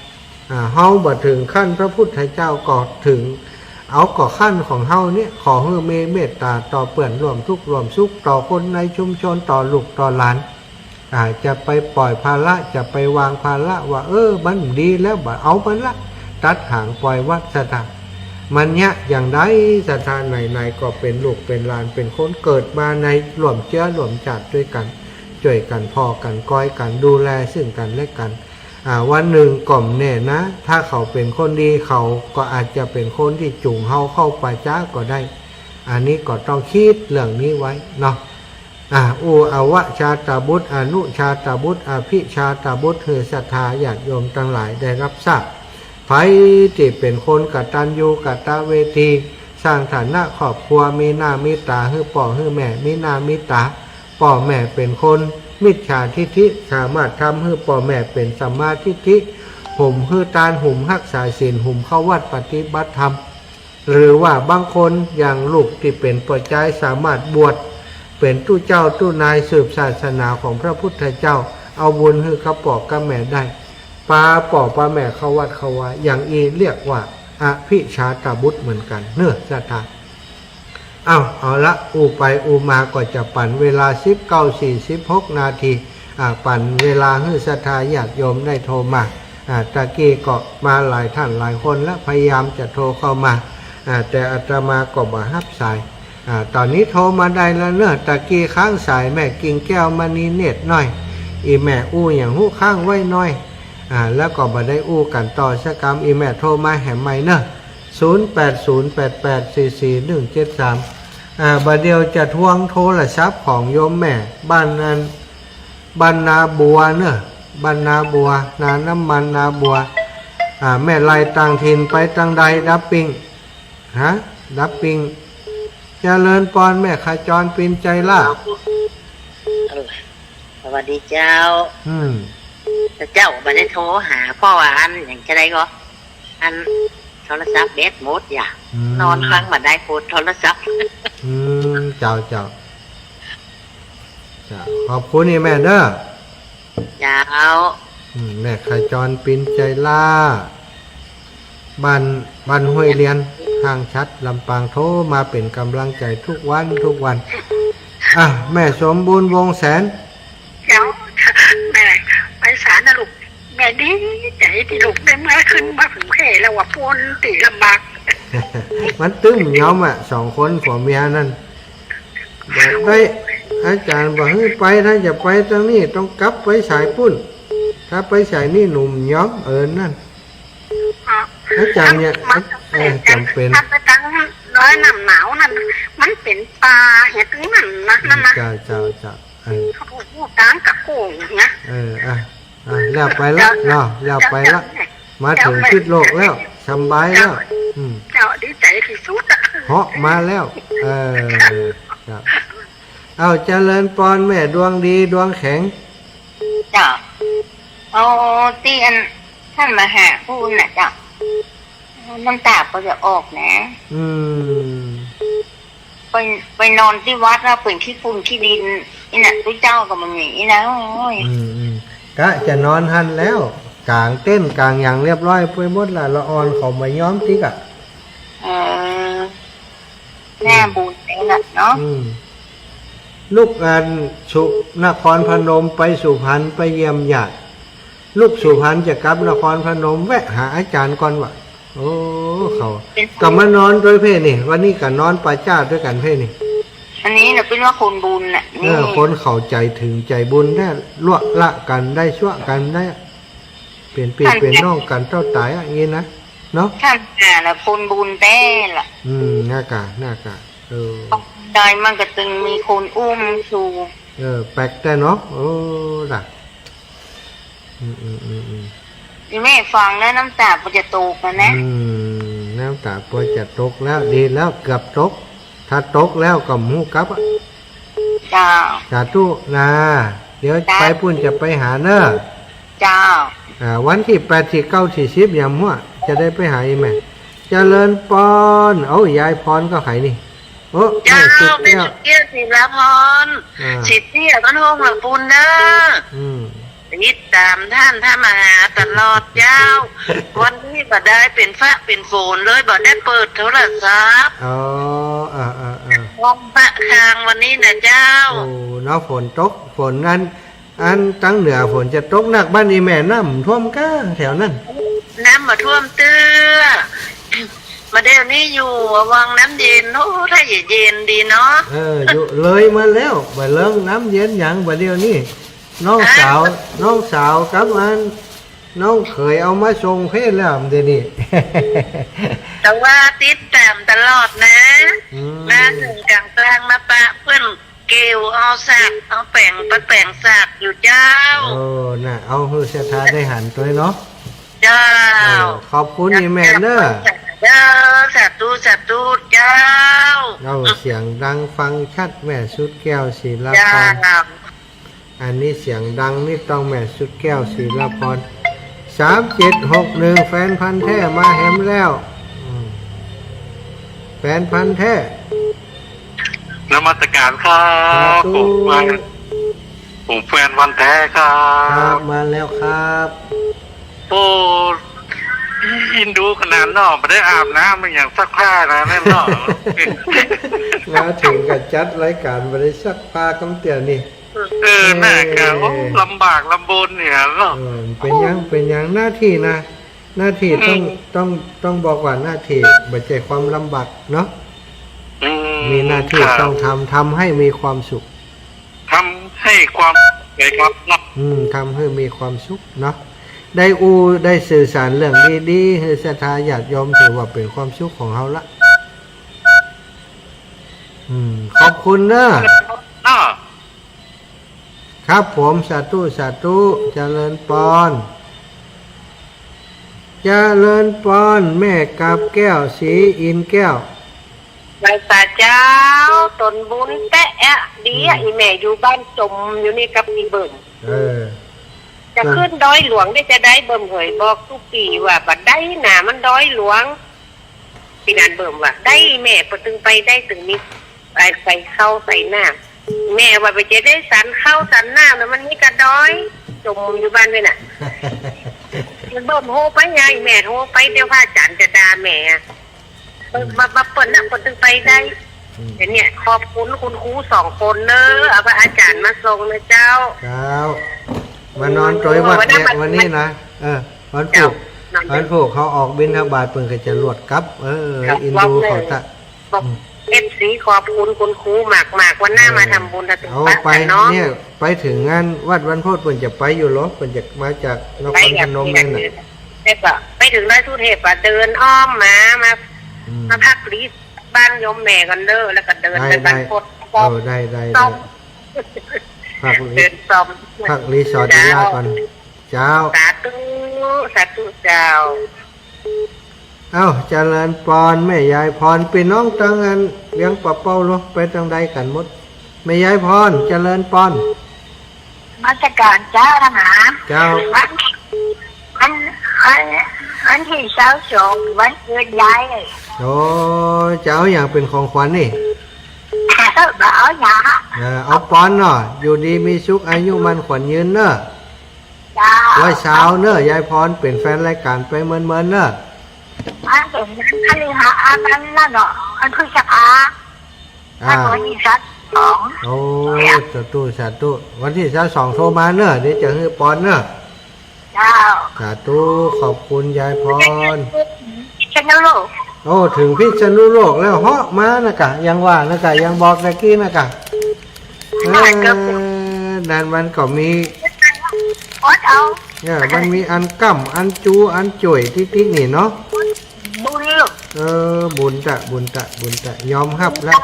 อ่า เฮาบ่เถิงขั้นพระพุทธเจ้าก็เถิง เอาก็ขั้นของเฮาเนี่ย ขอหื้อมีเมตตาต่อเปื้อนร่วมทุกข์ร่วมสุข ต่อคนในชุมชน ต่อลูกต่อหลาน อ่า จะไปปล่อยภาระ จะไปวางภาระว่า เออ มันดีแล้ว บ่เอามันละ ตัดหางปล่อยวาสนา มันเยียะอย่างใด ศรัทธา ไหนๆ ก็เป๋นลูกเป๋นหลาน เป๋นคนเกิดมาในร่วมเจื๊อร่วมจ้าดตวยกั๋น จ้วยกั๋นผ่อกั๋นกอยกั๋น ดูแลซึ่งกั๋นและกั๋น อ่า วันนึ่งก็บ่แน่นะ ถ้าเขาเป๋นคนดี เขาก็อาจจะเป๋นคนตี้จูงเฮาเข้าป่าจ๊าก็ได้ อันนี้ก็ต้องกึ๊ดเรื่องนี้ไว้เนาะ อ่า อู้อวชาตบุตร อนุชาตบุตร อภิชาตบุตร หื้อศรัทธาญาติโยมตังหลายได้ฮับทราบ ใผตี้เป๋นคนกตัญญูกตเวที สร้างฐานะครอบครัว มีหน้ามีต๋าหื้อป้อหื้อแม่ มีหน้ามีต๋า ป้อแม่เป๋นคนมิจฉาทิฏฐิ สามารถทำหื้อป้อแม่เป๋นสัมมาทิฏฐิ หุมหื้อตาน หุมฮักษาศีล หุมเข้าวัดปฏิบัติธรรม หรือว่าบางคนอย่างลูกตี้เป๋นป้อจาย สามารถบวชเป๋นตุ๊เจ้าตุ๊นาย สืบศาสนาของพระพุทธเจ้า เอาบุญหื้อกับป้อกับแม่ได้ ปาป้อปาแม่เข้าวัดเข้าวา อย่างอี้เรียกว่าอภิชาตบุตรเหมือนกั๋นเนาะ ศรัทธา เอ้า เอาละ อู้ไปอู้มาก็จะปั๋นเวลาสิบเก้าสี่สิบหกนาที อ่า ปั๋นเวลาหื้อศรัทธาญาติโยมได้โทรมา อ่า ตะกี้ก็มาหลายท่านหลายคนละ พยายามจะโทรเข้ามา อ่า แต่อาตมาก็บ่ฮับสาย อ่า ต๋อนนี้โทรมาได้แล้วเนาะ ตะกี้ค้างสายแม่กิ่งแก้วมณีเนตรหน้อย อี่แม่อู้หยังฮู้ ค้างไว้หน้อย อ่า แล้วก็บ่ได้อู้กั๋นต่อสักกำ อี่แม่โทรมาแหมใหม่เนาะ ศูนย์แปดศูนย์แปดแปดสี่สี่หนึ่งเจ็ดสาม อ่า บ่าเดี่ยวจะทวงโทรศัพท์ของโยมแม่ บ้านนั้น บ้านนาบัวเนาะ บ้านนาบัว นาน้ำมันนาบัว อ่า แม่ไล่ต่างถิ่นไปตางใด ดับปิ้ง ฮะ ดับปิ้ง เจริญปอนแม่ขจรปินใจล่า เออ สวัสดีเจ้า อืม เจ้าบ่ได้โทรหา เพราะว่าอันหยังจะได้ก็ อันโทรศัพท์แบตหมดอย่า อืม นอนฟังบ่ได้ ปวดโทรศัพท์ อืม เจ้า เจ้า เจ้า ขอบคุณอี่แม่เนาะ เจ้า อืม แม่ขจรปินใจล่า บ้าน บ้านห้วยเลียน ห้างฉัตรลำปาง โทรมาเป๋นก๋ำลังใจ๋ทุกวัน ทุกวัน อ่ะ แม่สมบูรณ์ วงศ์แสน เจ้า แม่ไปศาลนะลูก แม่ดีใจ๋ตี้ลูกได้มา ขึ้นมาเผิงเพแล้วว่าปนตี้ลำบาก มันตึงยอมอะ สองคนผัวเมียนั่น บอกได้ อาจ๋ารย์บ่หื้อไป ถ้าจะไปตางนี้ต้องกลับไปสายปุ้น ถ้าไปสายนี้หนุ่มยอม เออ นั่น อาจ๋ารย์เนี่ย มัน เออ จ๋ำเป๋น ถ้าไปตางดอยน้ำหนาวนั่น มันเป๋นป่าเหีย ตึงนั้นนะ นั่นนะ เจ้า เจ้า เจ้า เออ เขาพูดตางกะโกงเนี่ย เออ อ่ะ อ่ะ แล้วไปละเนาะ แล้วไปละ มาเถิงพิษโลกแล้ว สำบายแล้ว อืม เจ้า ดีใจ๋ตี้สุดอะ เหาะมาแล้ว เออ ครับ เอา เจริญปอนแม่ดวงดีดวงแข็ง เจ้า เอา ตี้อันต้านมหาพู้นน่ะเจ้า น้ำต๋าก็จะออกนะ อืม ไป ไปนอนตี้วัดแล้วเป๋นขี้ฝุ่นขี้ดิน นี่น่ะ ตุ๊เจ้าก็บ่มีนี่นะ โอ้ย อืม อืม กะจะนอนหั้นแล้ว ก๋างเต็นท์ก๋างหยังเรียบร้อยไปหมดละ ละอ่อนเขาบ่ยอมติ๊กอะ เออ หน้าบุญนี่แหละเนาะ อืม ลูกอันสุ นครพนมไปสุพรรณไปเยี่ยมญาติ ลูกสุพรรณจะกลับนครพนมแวะหาอาจ๋ารย์ก่อนวะ โอ้ เขา เป๋น ก็มานอนตวยเพ่นี่ วันนี้ก็นอนปาจ้าตวยกั๋นเพ่นี่ อันนี้น่ะเปิ้นว่าคนบุญน่ะ เออ นี่ คนเขาใจ๋เถิงใจ๋บุญแต๊ ละละกั๋นได้ ซัวกั๋นได้ เป๋นปี้ อัน เป๋นน้องกั๋นเต้าต๋ายอะ อย่างนี้นะ เนาะ ต้านน่ะคนบุญแต๊ละ อืม น่ากะ น่ากะ เออ ใจ๋มันก็ตึงมีคนอุ้มชู เออ แปลกแต๊เนาะ เออ ล่ะ อืม อืม อืม อืม อีแม่ฟังแล้วน้ำต๋าก็จะตกแล้วนะ อืม น้ำต๋าก็จะตกแล้ว ดีแล้ว เกือบตก ถ้าตกแล้วก็บ่ฮู้กลับอะ เจ้า สาธุนะ เดี๋ยว เจ้า ไปปุ้นจะไปหาเน้อ เจ้า อ่า วันตี้แปด ตี้เก้า ตี้สิบ ยามหัว จะได้ไปหาอีแม่ เจริญปอน เอ้า ยายพรก็ใผนี่ โอ้ เจ้า แม่สุดแก้ว แม่สุดแก้ว ศิลาพร อ่า ศิษย์เตี้ยบ้านห้องละปูนเน้อ อืม ติดต๋ามต้านพระมหาตลอดเจ้า วันนี้บ่ได้เป๋นฟ้าเป๋นฝนเลย บ่ได้เปิดโทรศัพท์ อ๋อ อ่า อ่า อ่า ห้องพระคางวันนี้นะเจ้า โอ้ เนาะ ฝนตก ฝนนั้น อันตางเหนือฝนจะตกนัก บ้านอีแม่น้ำท่วมก้าแถวนั้น น้ำบ่ท่วมเตื้อ บ่าเดี่ยวนี้อยู่วังน้ำเย็น โอ้ ถ้าเย็นดีเนาะ เออ อยู่เลยมาแล้ว บ่าเริ่มน้ำเย็นหยัง บ่าเดี่ยวนี้ น้องสาว ฮะ น้องสาวกับอัน น้องเขยเอามาส่งเพ่นแล้ว เดี๋ยวนี้ แต่ว่าติดต๋ามตลอดนะ อืม มาเถิงก๋างตางมาปะเปิ้น เกี่ยวเอาสาก เอาแป๋งไปแป๋งสากอยู่เจ้า โอ้ น่ะ เอาหื้อศรัทธาได้หันตวยเนาะ เจ้า เออ ขอบคุณอีแม่เน้อ เจ้า สาธุ สาธุ เจ้า เอา เสียงดังฟังชัด แม่สุดแก้ว ศิลาพร เจ้า อันนี้เสียงดังนี่ต้องแม่สุดแก้ว ศิลาพร สามเจ็ดหกหนึ่ง แฟนพันธุ์แท้มาแหมแล้ว อืม แฟนพันธุ์แท้ นมัสการครับ สาธุ ผมแฟน ผมแฟนพันธุ์แท้ครับ ครับ มาแล้วครับ โอ้ อินดูขนาดเนาะ บ่ได้อาบน้ำ บ่ได้ซักผ้านะ นั่นเนาะ มาเถิงก็จัดรายก๋าน บ่ได้ซักผ้ากำเตี้ยนี่ เออ น่ะ ก็ โอ้ ลำบากลำบนเนี่ยเนาะ เออ เป๋นหยัง เป๋นหยัง หน้าตี้นะ หน้าตี้ต้อง อืม ต้อง ต้องบอกว่าหน้าตี้บ่ใจ้ความลำบากเนาะ อืม มีหน้าตี้ ครับ ต้องทำ ทำหื้อมีความสุข ทำหื้อความสุขเนาะ อืม ทำหื้อมีความสุขเนาะ ได้อู้ ได้สื่อสารเรื่องดีๆ หื้อศรัทธาญาติโยม ถือว่าเป๋นความสุขของเฮาละ อืม ขอบคุณเน้อ เนาะ ครับผม สาธุ สาธุ เจริญปอน เจริญปอน แม่กาบแก้ว ศรีอินทร์แก้ว ไหว้สาเจ้า ต๋นบุญแต๊อะ ดีอะ อืม อีแม่อยู่บ้านจมอยู่นี่กับอีเบิ่ม เออ จะขึ้นดอยหลวงได้จะได้ เบิ่มเหยบอกกู้ปี๋ว่าบ่ได้นา มันดอยหลวง ปี๋นั้นเบิ่มว่า ได้แม่ ปะตึงไปได้ตึงมี ไอ้ใส่ข้าวใส่น้ำ แม่ว่าไปจะได้สันข้าวสันน้ำนะ มันมีกะดอย จมอยู่บ้านด้วยน่ะ มันเบิ่มโทรไปไง แม่โทรไป เดี๋ยวพระอาจ๋ารย์จะด่าแม่อะ เออ มา มาเปิ้นน่ะ เปิ้นตึงไปได้ อืม เดี๋ยวเนี่ย ขอบคุณคุณครูสองคนเน้อ เอาพระอาจ๋ารย์มาส่งนะเจ้า ครับ มานอนตวยวัดเนี่ย วันนี้นะ เออ วันพูก เจ้า วันพูกเขาออกบิณฑบาต เปิ้นก็จะลวดกลับ เออ เจ้า อินดูเขาตะ บอก อืม เอฟซี ขอบคุณคุณครูมากๆ วันหน้ามาทำบุญตะตุ เอา ปะ ไป กั๋นเนาะ เนี่ย ไปเถิงงานวัดวันโพธิ์ เปิ้นจะไปอยู่เหรอ เปิ้นจะมาจากนครพนมเนี่ยนะ แล้วก็ไปเถิงดอยสุเทพฯ ก็เดินอ้อมมา มา อืม มาพักหลีบ้านโยมแม่ก่อนเน่อ แล้วก็เดินไป ได้ บ้านโพธิ์ ได้ เออ ได้ ได้ ได้ ต้อง พักหลี เดินชม พักหลีสอด เจ้า เวลาก่อน เจ้า สาธุ สาธุเจ้า เอ้า เจริญปอน แม่ยายพร ปี้น้องตังอันเวียงป่าเป้าเหรอ ไปตังใดกั๋นหมด แม่ยายพร เจริญปอน นมัสก๋านเจ้านะ เจ้า วัน วัน วัน วันตี้ซาวสอง วันเกิดยาย โอ้ จะเอาหยังเป๋นของขวัญนี่ บ่เอาหยัง เออ เอาปอนเนาะ อยู่ดีมีสุข อายุมั่นขวัญยืนเน่อ เจ้า ร้อยซาวเน่อ ยายพร เป๋นแฟนรายก๋านไปเมินๆ เน่อ มันเป๋นวันพฤหัส อันนั้นเนาะ วันพฤษภา อ่า วันตี้ซาวสอง โอ้ สาธุ สาธุ วันตี้ซาวสองโทรมาเน่อ เดี๋ยวจะหื้อปอนเน่อ เจ้า สาธุ ขอบคุณยายพร พิษณุโลก โอ้ เถิงพิษณุโลกแล้ว เหาะมานะกะ ยังว่านะกะ ยังบอกตะกี้นะกะ เออ นั่นมันก็มี อดเอา เนี่ย มันมีอันก้ำ อันจู อันจ้วยติ๊กๆ นี่เนาะ บุญลูก เออ บุญตะ บุญตะ บุญตะ ยอมฮับแล้ว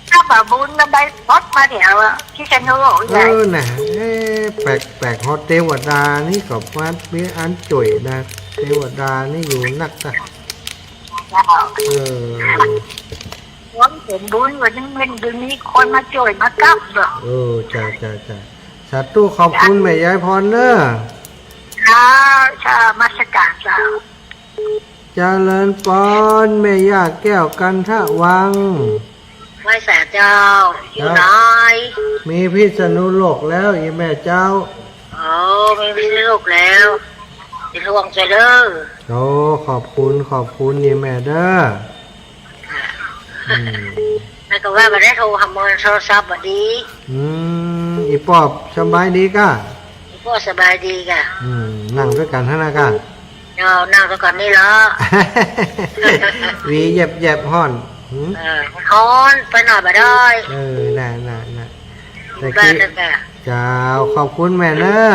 ถ้าบ่บุญมันได้ปลดมาเดี๋ยวอะ พิษณุโลก เออ น่ะ เอ๊ะ แปลกๆ ฮอดเตวดานี่ก็มามีอันจ้วยนะ เตวดานี่อยู่นักนะ เจ้า เออ คนเป๋นบุญวันนี้มันมีคนมาจ้วยมาก้ำเนาะ เออ จ้า จ้า จ้า สาธุ ขอบคุณแม่ยายพรเน่อ เจ้า เจ้า นมัสก๋านเจ้า เจริญปอน แม่ย่าแก้วกันทะวัง ไหว้สาเจ้า อยู่ ครับ ไหน มีพิษณุโลกแล้ว อี่แม่เจ้า โอ้ มีพิษณุโลกแล้ว เป๋นห่วงใจ๋เน่อ โอ้ ขอบคุณ ขอบคุณอี่แม่เน่อ อืม แล้วก็ว่าบ่ได้โทรหาเบอร์โทรศัพท์บ่ดี อืม อี่ป้อสบายดีก้า อี่ป้อสบายดีก้า อืม นั่งตวยกั๋นหั้นนะก้า เออ นั่งตวยกั๋นนี่เหรอ วีแยบๆ ฮ้อน หืม เออ ฮ้อน ไปหน่อยบ่ได้ เออ น่ะ น่ะ น่ะ อยู่บ้านนั่นแหละ เจ้า ขอบคุณแม่เน่อ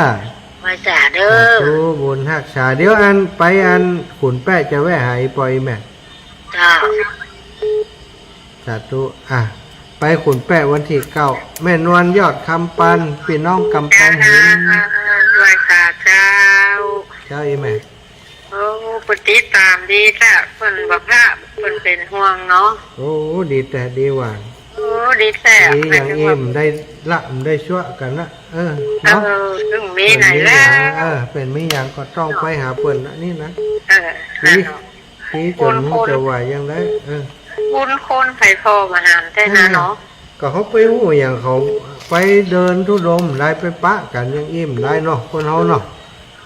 ไหว้สาเน่อ สาธุ บุญฮักษา เดี๋ยวอันไปอันขุนแป๊ะจะแวะหาอี่ป้ออี่แม่ เจ้า สาธุ อ่ะ ไปขุนแป๊ะวันตี้เก้า แม่นวลยอดคำปัน ปี้น้องกำแพงหิน ไหว้สาเจ้า เจ้าอี่แม่ โอ้ เปิ้นติดต๋ามดีแต๊ เปิ้นบ่พลาด เปิ้นเป๋นห่วงเนาะ โอ้ ดีแต๊ ดีหว่า โอ้ ดีแต๊ ดีอย่างอี้ ได้ละ ได้ซัวกั๋นนะ เออ เนาะ เออ เปิ้นมีไหนแล้ว เปิ้นมีหยัง เออ เปิ้นมีหยังก็ต้องไปหาเปิ้นนะนี่นะ เออ ตี้ ตี้จ๋น คน จะว่าอย่างใด เออ บุญคนใผผ่อมาหาแต๊นะเนาะ ก็เขาไปฮู้หยัง เขาไปเดินธุดงค์ได้ ไปปะกั๋นอย่างอี้ได้เนาะ คนเฮาเนาะ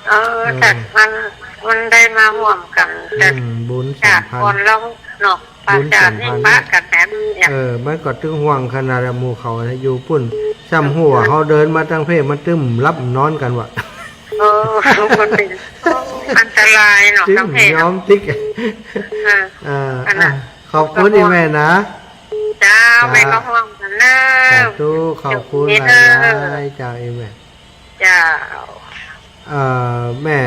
เออ เออ แต่มัน มันได้มาฮ่วมกั๋น แต่ อืม บุญสัมพันธ์ จากก่อนแล้วเนาะ บุญสัมพันธ์ ปะกั๋นแหม เออ มันก็ตึงห่วงขนาดหมู่เขาอยู่ปุ้น ซ้ำฮู้ว่าเฮาเดินมาตังเพ่ มันตึงหลับนอนกั๋นว่ะ เออ มันเป๋น เออ อันตรายเนาะ ตึงตังเพ่ ยอมติ๊ก อ่า อ่า อันนั้น อ่ะ ขอบคุณอี่แม่นะ เจ้า เจ้า แม่ก็ห่วงกั๋นเน่อ สาธุ ขอบคุณหลายๆ เจ้าอี่แม่ เจ้า เอ่อ แม่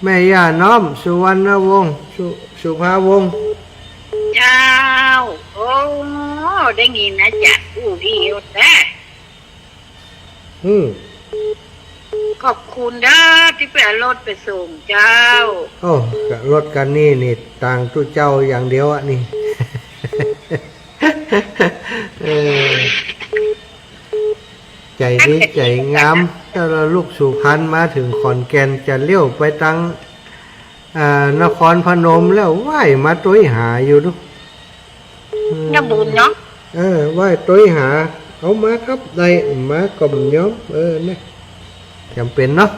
แม่ย่าน้อม สุวรรณวงศ์ สุ สุภาวงศ์ เจ้า โอ้ ได้ยินนะจ๊ะ อู้ดีแต๊ อืม ขอบคุณเน่อ ตี้ไปเอารถไปส่งเจ้า โอ้ กะรถคันนี้นี่ ต่างตุ๊เจ้าอย่างเดียวอะนี่ เออ ใจ๋ดีใจ๋งาม ถ้าเฮาลุกสุพรรณมาเถิงขอนแก่น จะเลี้ยวไปตัง อ่า นครพนมแล้ว ไหว้มาตวยหาอยู่ดู อืม เนี่ยบุญเนาะ เออ ไหว้ตวยหา เอามาครับ ได้มาก็บ่ยอม เออ เนี่ย จ๋ำเป๋นเนาะ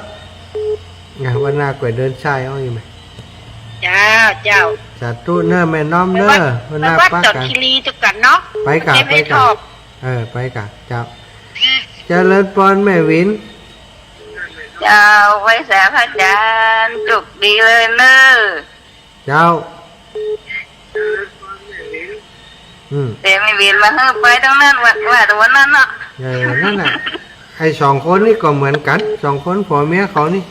อ่ะ วันหน้าก่อยเดินสายเอาอี่แม่ เจ้า เจ้า สาธุเน่อแม่น้อมเน่อ ไปวัด วันหน้า ไปวัด ปะกั๋น จอมคีรีตวยกั๋นเนาะ ไปก่ะ ไปก่ะ เออ ไปก่ะ เจ้า เจริญปอนแม่หวิน เจ้า ไหว้สาพระอาจ๋ารย์ โจคดีเลยเน่อ เจ้า อืม แต่แม่เวนว่าหื้อไปตางนั้น ว่า ว่าแต่วันนั้นเนาะ เออ นั่นน่ะ ไอ้สองคนนี่ก็เหมือนกั๋น สองคนผัวเมียเขานี่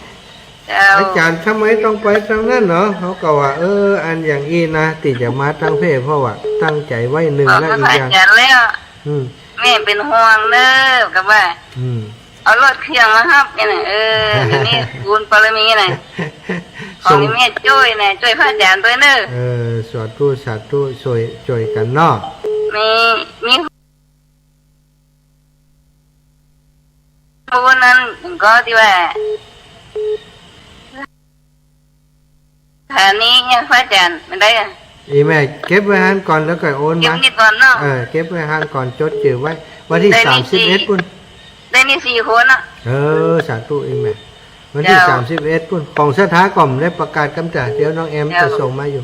เจ้า อาจ๋ารย์ ทำไมต้องไปตางนั้นเนาะ เขาก็ว่า เออ อันอย่างอี้นะ ตี้จะมาตางเพ่ เพราะว่าตั้งใจ๋ไว้นึ่ง แล้วอีกอย่าง อาจ๋ารย์แล้ว อืม แม่เป๋นห่วงเน่อ ก็ว่า อืม เอารถเครื่องมาฮับเนี่ยนะ เออ เดี๋ยวนี้บุญบารมีนะ ขอให้แม่จ้วยนะ จ้วยพระอาจ๋ารย์ตวยเน่อ เออ สาธุ สาธุ จ้วย จ้วยกั๋นเนาะ มี มี วันนั้นก็ตี้ว่า อันนี้เนี่ย พระอาจ๋ารย์ มันได้อะ อีแม่เก็บไว้หั้นก่อน แล้วก็โอนมา เก็บนี่ก่อนเนาะ เออ เก็บไว้หั้นก่อน จดจื้อไว้ วันตี้ ได้นี่ สามสิบเอ็ด สี่ ปุ้น ได้นี่สี่คนเนาะ เออ สาธุ อีแม่ วันตี้ เจ้า สามสิบเอ็ด ปุ้น ของศรัทธาก็ได้ประกาศกำจ๋า เดี๋ยวน้องแอม เจ้า จะส่งมาอยู่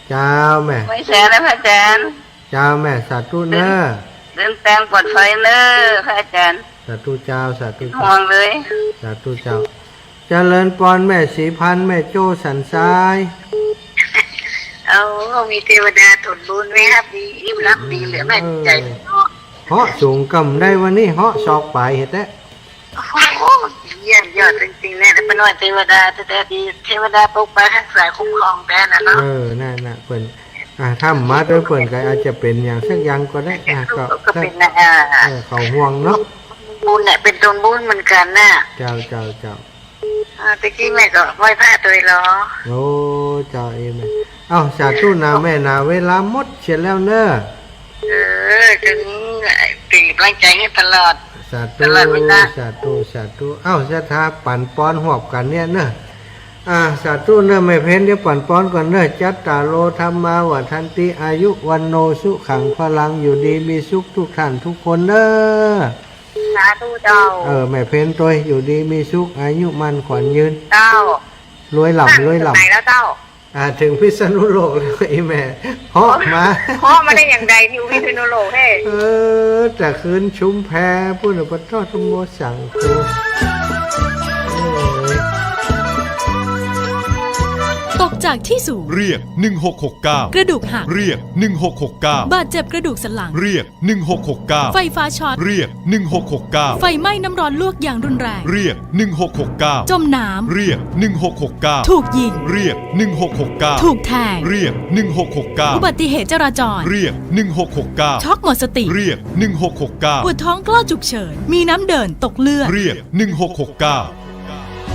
เจ้าแม่ ไหว้สานะพระอาจ๋ารย์ เจ้าแม่ สาธุเน่อ เดิน เดินตางปลอดภัยเน่อ พระอาจ๋ารย์ สาธุเจ้า สาธุเจ้า ห่วงเลย สาธุเจ้า เจริญปอนแม่ศรีพันธ์ แม่โจ้สันทราย เอา มีเตวดาถนบุญไว้ฮับดี อิ่มหนำดีเหลือแม่ใจ๋เนาะ เฮาะสูงก่ำได้วันนี้ เฮาะศอกป๋ายเห็นแต๊ โอ้โห เยี่ยมยอดจริงๆ เนี่ย ป้าน้อยเตวดาแต๊ๆ ดี เตวดาปกปักรักษาคุ้มครองแต๊นะเนาะ เออ นั่นน่ะ เปิ้น อ่ะ ถ้ามาตวยเปิ้นก็อาจจะเป๋นอย่างสักอย่างก็ได้ อ่ะ ก็ ก็เป๋นนะ อ่า เออ เขาห่วงเนาะ บุญเนี่ย เป๋นตนบุญเหมือนกั๋นน่ะ เจ้า เจ้า เจ้า อ่า ตะกี้แม่ก็ไหว้พระตวยลอ โอ้ เจ้า เอเมน เอ้า สาธุนะแม่นะ เวลาหมดเสียแล้วเน่อ เออ เป๋นก๋ำลังใจ๋หื้อตลอด สาธุ ตลอดเวลา สาธุ สาธุ เอ้า ศรัทธาปั๋นปอนฮวบกั๋นเนี่ยเน่อ อ่า สาธุเน่อแม่เพ็ญ เดี๋ยวปั๋นปอนก่อนเน่อ จัตตาโร ธัมมา วัฑฒันติ อายุ วัณโณ สุขัง พลัง อยู่ดีมีสุขทุกท่านทุกคนเน่อ สาธุเจ้า เออ แม่เพ็ญตวย อยู่ดีมีสุข อายุมั่นขวัญยืน เจ้า รวยหล่ำ รวยหล่ำ ไหนแล้วเจ้า อ่า เถิงพิษณุโลกแล้ว อีแม่ เฮาะมา เฮาะมาได้อย่างใดที่พิษณุโลกเฮ้ย เออ แต่คืนชุมแพปุ้นน่ะ ปะโต้ ธัมโม สังโฆ เออ ตกจากที่สูง เรียก หนึ่งหกหกเก้า กระดูกหัก เรียก หนึ่งหกหกเก้า บาดเจ็บกระดูกสันหลัง เรียก หนึ่งหกหกเก้า ไฟฟ้าช็อต เรียก หนึ่งหกหกเก้า ไฟไหม้น้ำร้อนลวกอย่างรุนแรง เรียก หนึ่งหกหกเก้า จมน้ำ เรียก หนึ่งหกหกเก้า ถูกยิง เรียก หนึ่งหกหกเก้า ถูกแทง เรียก หนึ่งหกหกเก้า อุบัติเหตุจราจร เรียก หนึ่งหกหกเก้า ช็อกหมดสติ เรียก หนึ่งหกหกเก้า ปวดท้องคลอดฉุกเฉิน มีน้ำเดินตกเลือด เรียก หนึ่งหกหกเก้า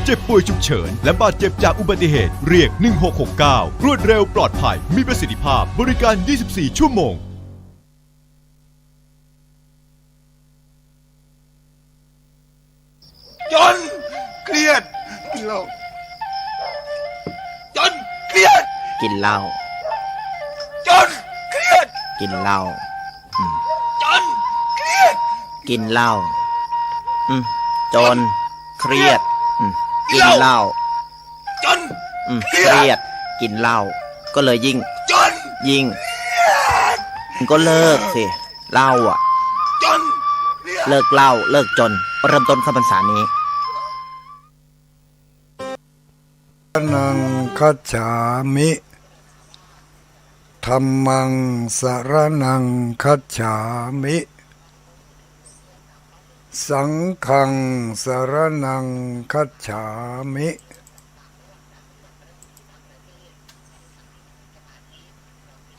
เจ็บป่วยฉุกเฉิน และบาดเจ็บจากอุบัติเหตุ เรียก หนึ่งหกหกเก้า รวดเร็ว ปลอดภัย มีประสิทธิภาพ บริการ ยี่สิบสี่ ชั่วโมง จนเครียดกินเหล้า จนเครียดกินเหล้า จนเครียดกินเหล้า อืม จนเครียดกินเหล้า อืม จนเครียด อืม กินเหล้า จน อืม เครียด เครียด กินเหล้า ก็เลยยิ่ง จน ยิ่ง เครียด ก็เลิกสิ เหล้าอะ จน เครียด เลิกเหล้า เลิกจน เริ่มต้นเข้าพรรษานี้ สรณังคัจฉามิ ธัมมังสรณังคัจฉามิ สังฆังสรณังคัจฉามิ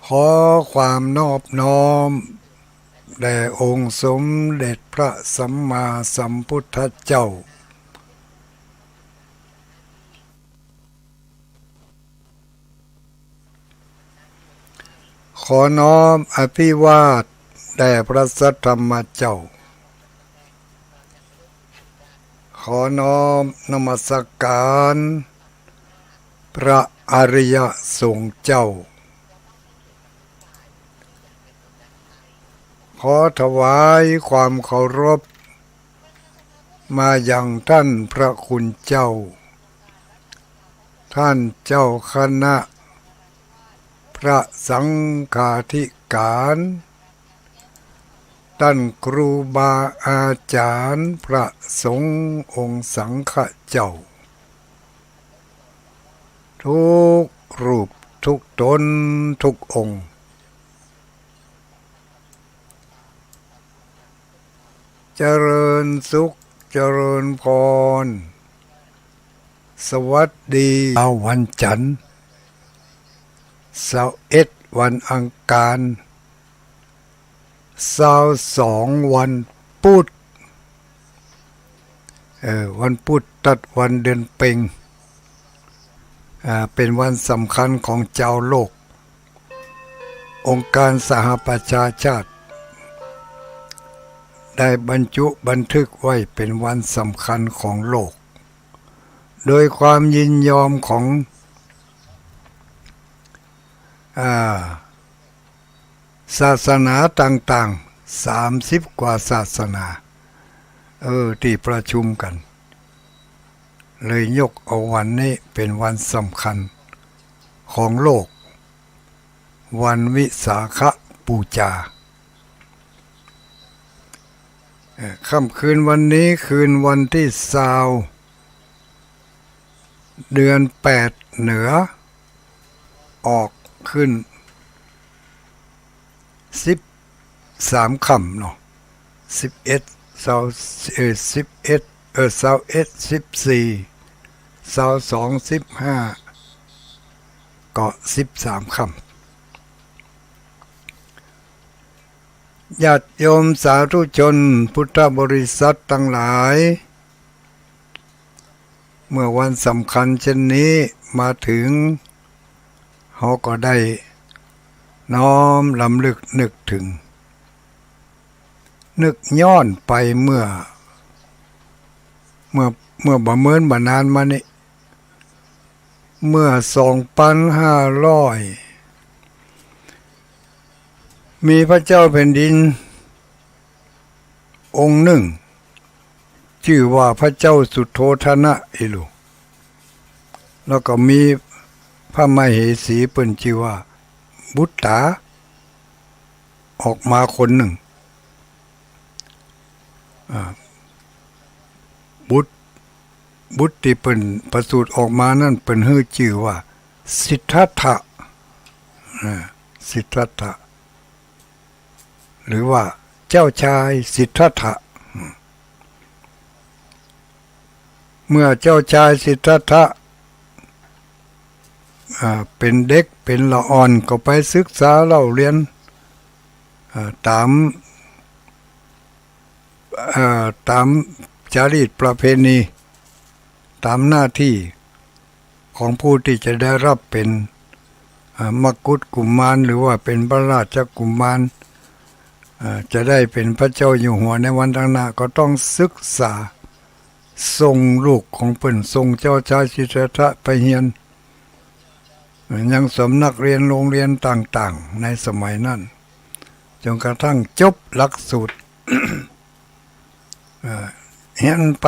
ขอความนอบน้อมแด่องค์สมเด็จพระสัมมาสัมพุทธเจ้า ขอน้อมอภิวาทแด่พระสัทธรรมเจ้า ขอน้อมนมัสการพระอริยสงฆ์เจ้า ขอถวายความเคารพมายังท่านพระคุณเจ้า ท่านเจ้าคณะ พระสังฆาธิการ ต้านครูบาอาจารย์พระสงฆ์องค์สังฆะเจ้า ทุกรูปทุกต๋นทุกองค์ เจริญสุข เจริญพร สวัสดี เช้าวันจันทร์ ซาวเอ็ด วันอังคาร ซาวสอง วันพุธ เออ วันพุธตัดวันเดือนเป็ง อ่า เป๋นวันสำคัญของจาวโลก องค์การสหประชาชาติ ได้บรรจุบันทึกไว้เป๋นวันสำคัญของโลก โดยความยินยอมของ อ่า ศาสนาต่างๆ สามสิบกว่าศาสนา เออ ตี้ประชุมกั๋น เลยยกเอาวันนี้เป๋นวันสำคัญของโลก วันวิสาขบูชา เอ่อ ค่ำคืนวันนี้คืนวันตี้ซาว เดือนแปดเหนือ ออกขึ้น สิบสามค่ำเนาะ สิบเอ็ด ซาว เอ่อ สิบเอ็ด เอ่อ ซาวเอ็ด สิบสี่ ซาวสอง สิบห้า ก็สิบสามค่ำ ญาติโยมสาธุชนพุทธบริษัทตังหลาย เมื่อวันสำคัญเช่นนี้มาถึง เฮาก็ได้น้อมรำลึกนึกถึง นึกย้อนไปเมื่อ เมื่อ เมื่อบ่เมินบ่นานมานี้ เมื่อสองปันห้าร้อย มีพระเจ้าแผ่นดินองค์นึ่ง จื้อว่าพระเจ้าสุโธทนะอี้ลู แล้วก็มีพระมเหสีเปิ้นจื้อว่าบุตตา ออกมาคนนึ่ง อ่า บุตร บุตรตี้เปิ้นประสูติออกมานั้นเปิ้นหื้อจื้อว่าสิทธัตถะ อ่า สิทธัตถะ หรือว่าเจ้าชายสิทธัตถะ เมื่อเจ้าชายสิทธัตถะ อ่า เป๋นเด็กเป๋นละอ่อนก็ไปศึกษาเล่าเรียน อ่า ต๋าม เอ่อ ต๋ามจารีตประเพณี ต๋ามหน้าตี้ของผู้ตี้จะได้ฮับเป๋น อ่า มกุฏกุมาร หรือว่าเป๋นพระราชกุมาร อ่า จะได้เป๋นพระเจ้าอยู่หัวในวันข้างหน้า ก็ต้องศึกษา ส่งลูกของเปิ้น ส่งเจ้าชายสิทธัตถะไปเฮียน ยังสำนักเฮียนโฮงเฮียนต่างๆ ในสมัยนั้น จ๋นกระทั่งจบหลักสูตร เอ่อ เฮียนไป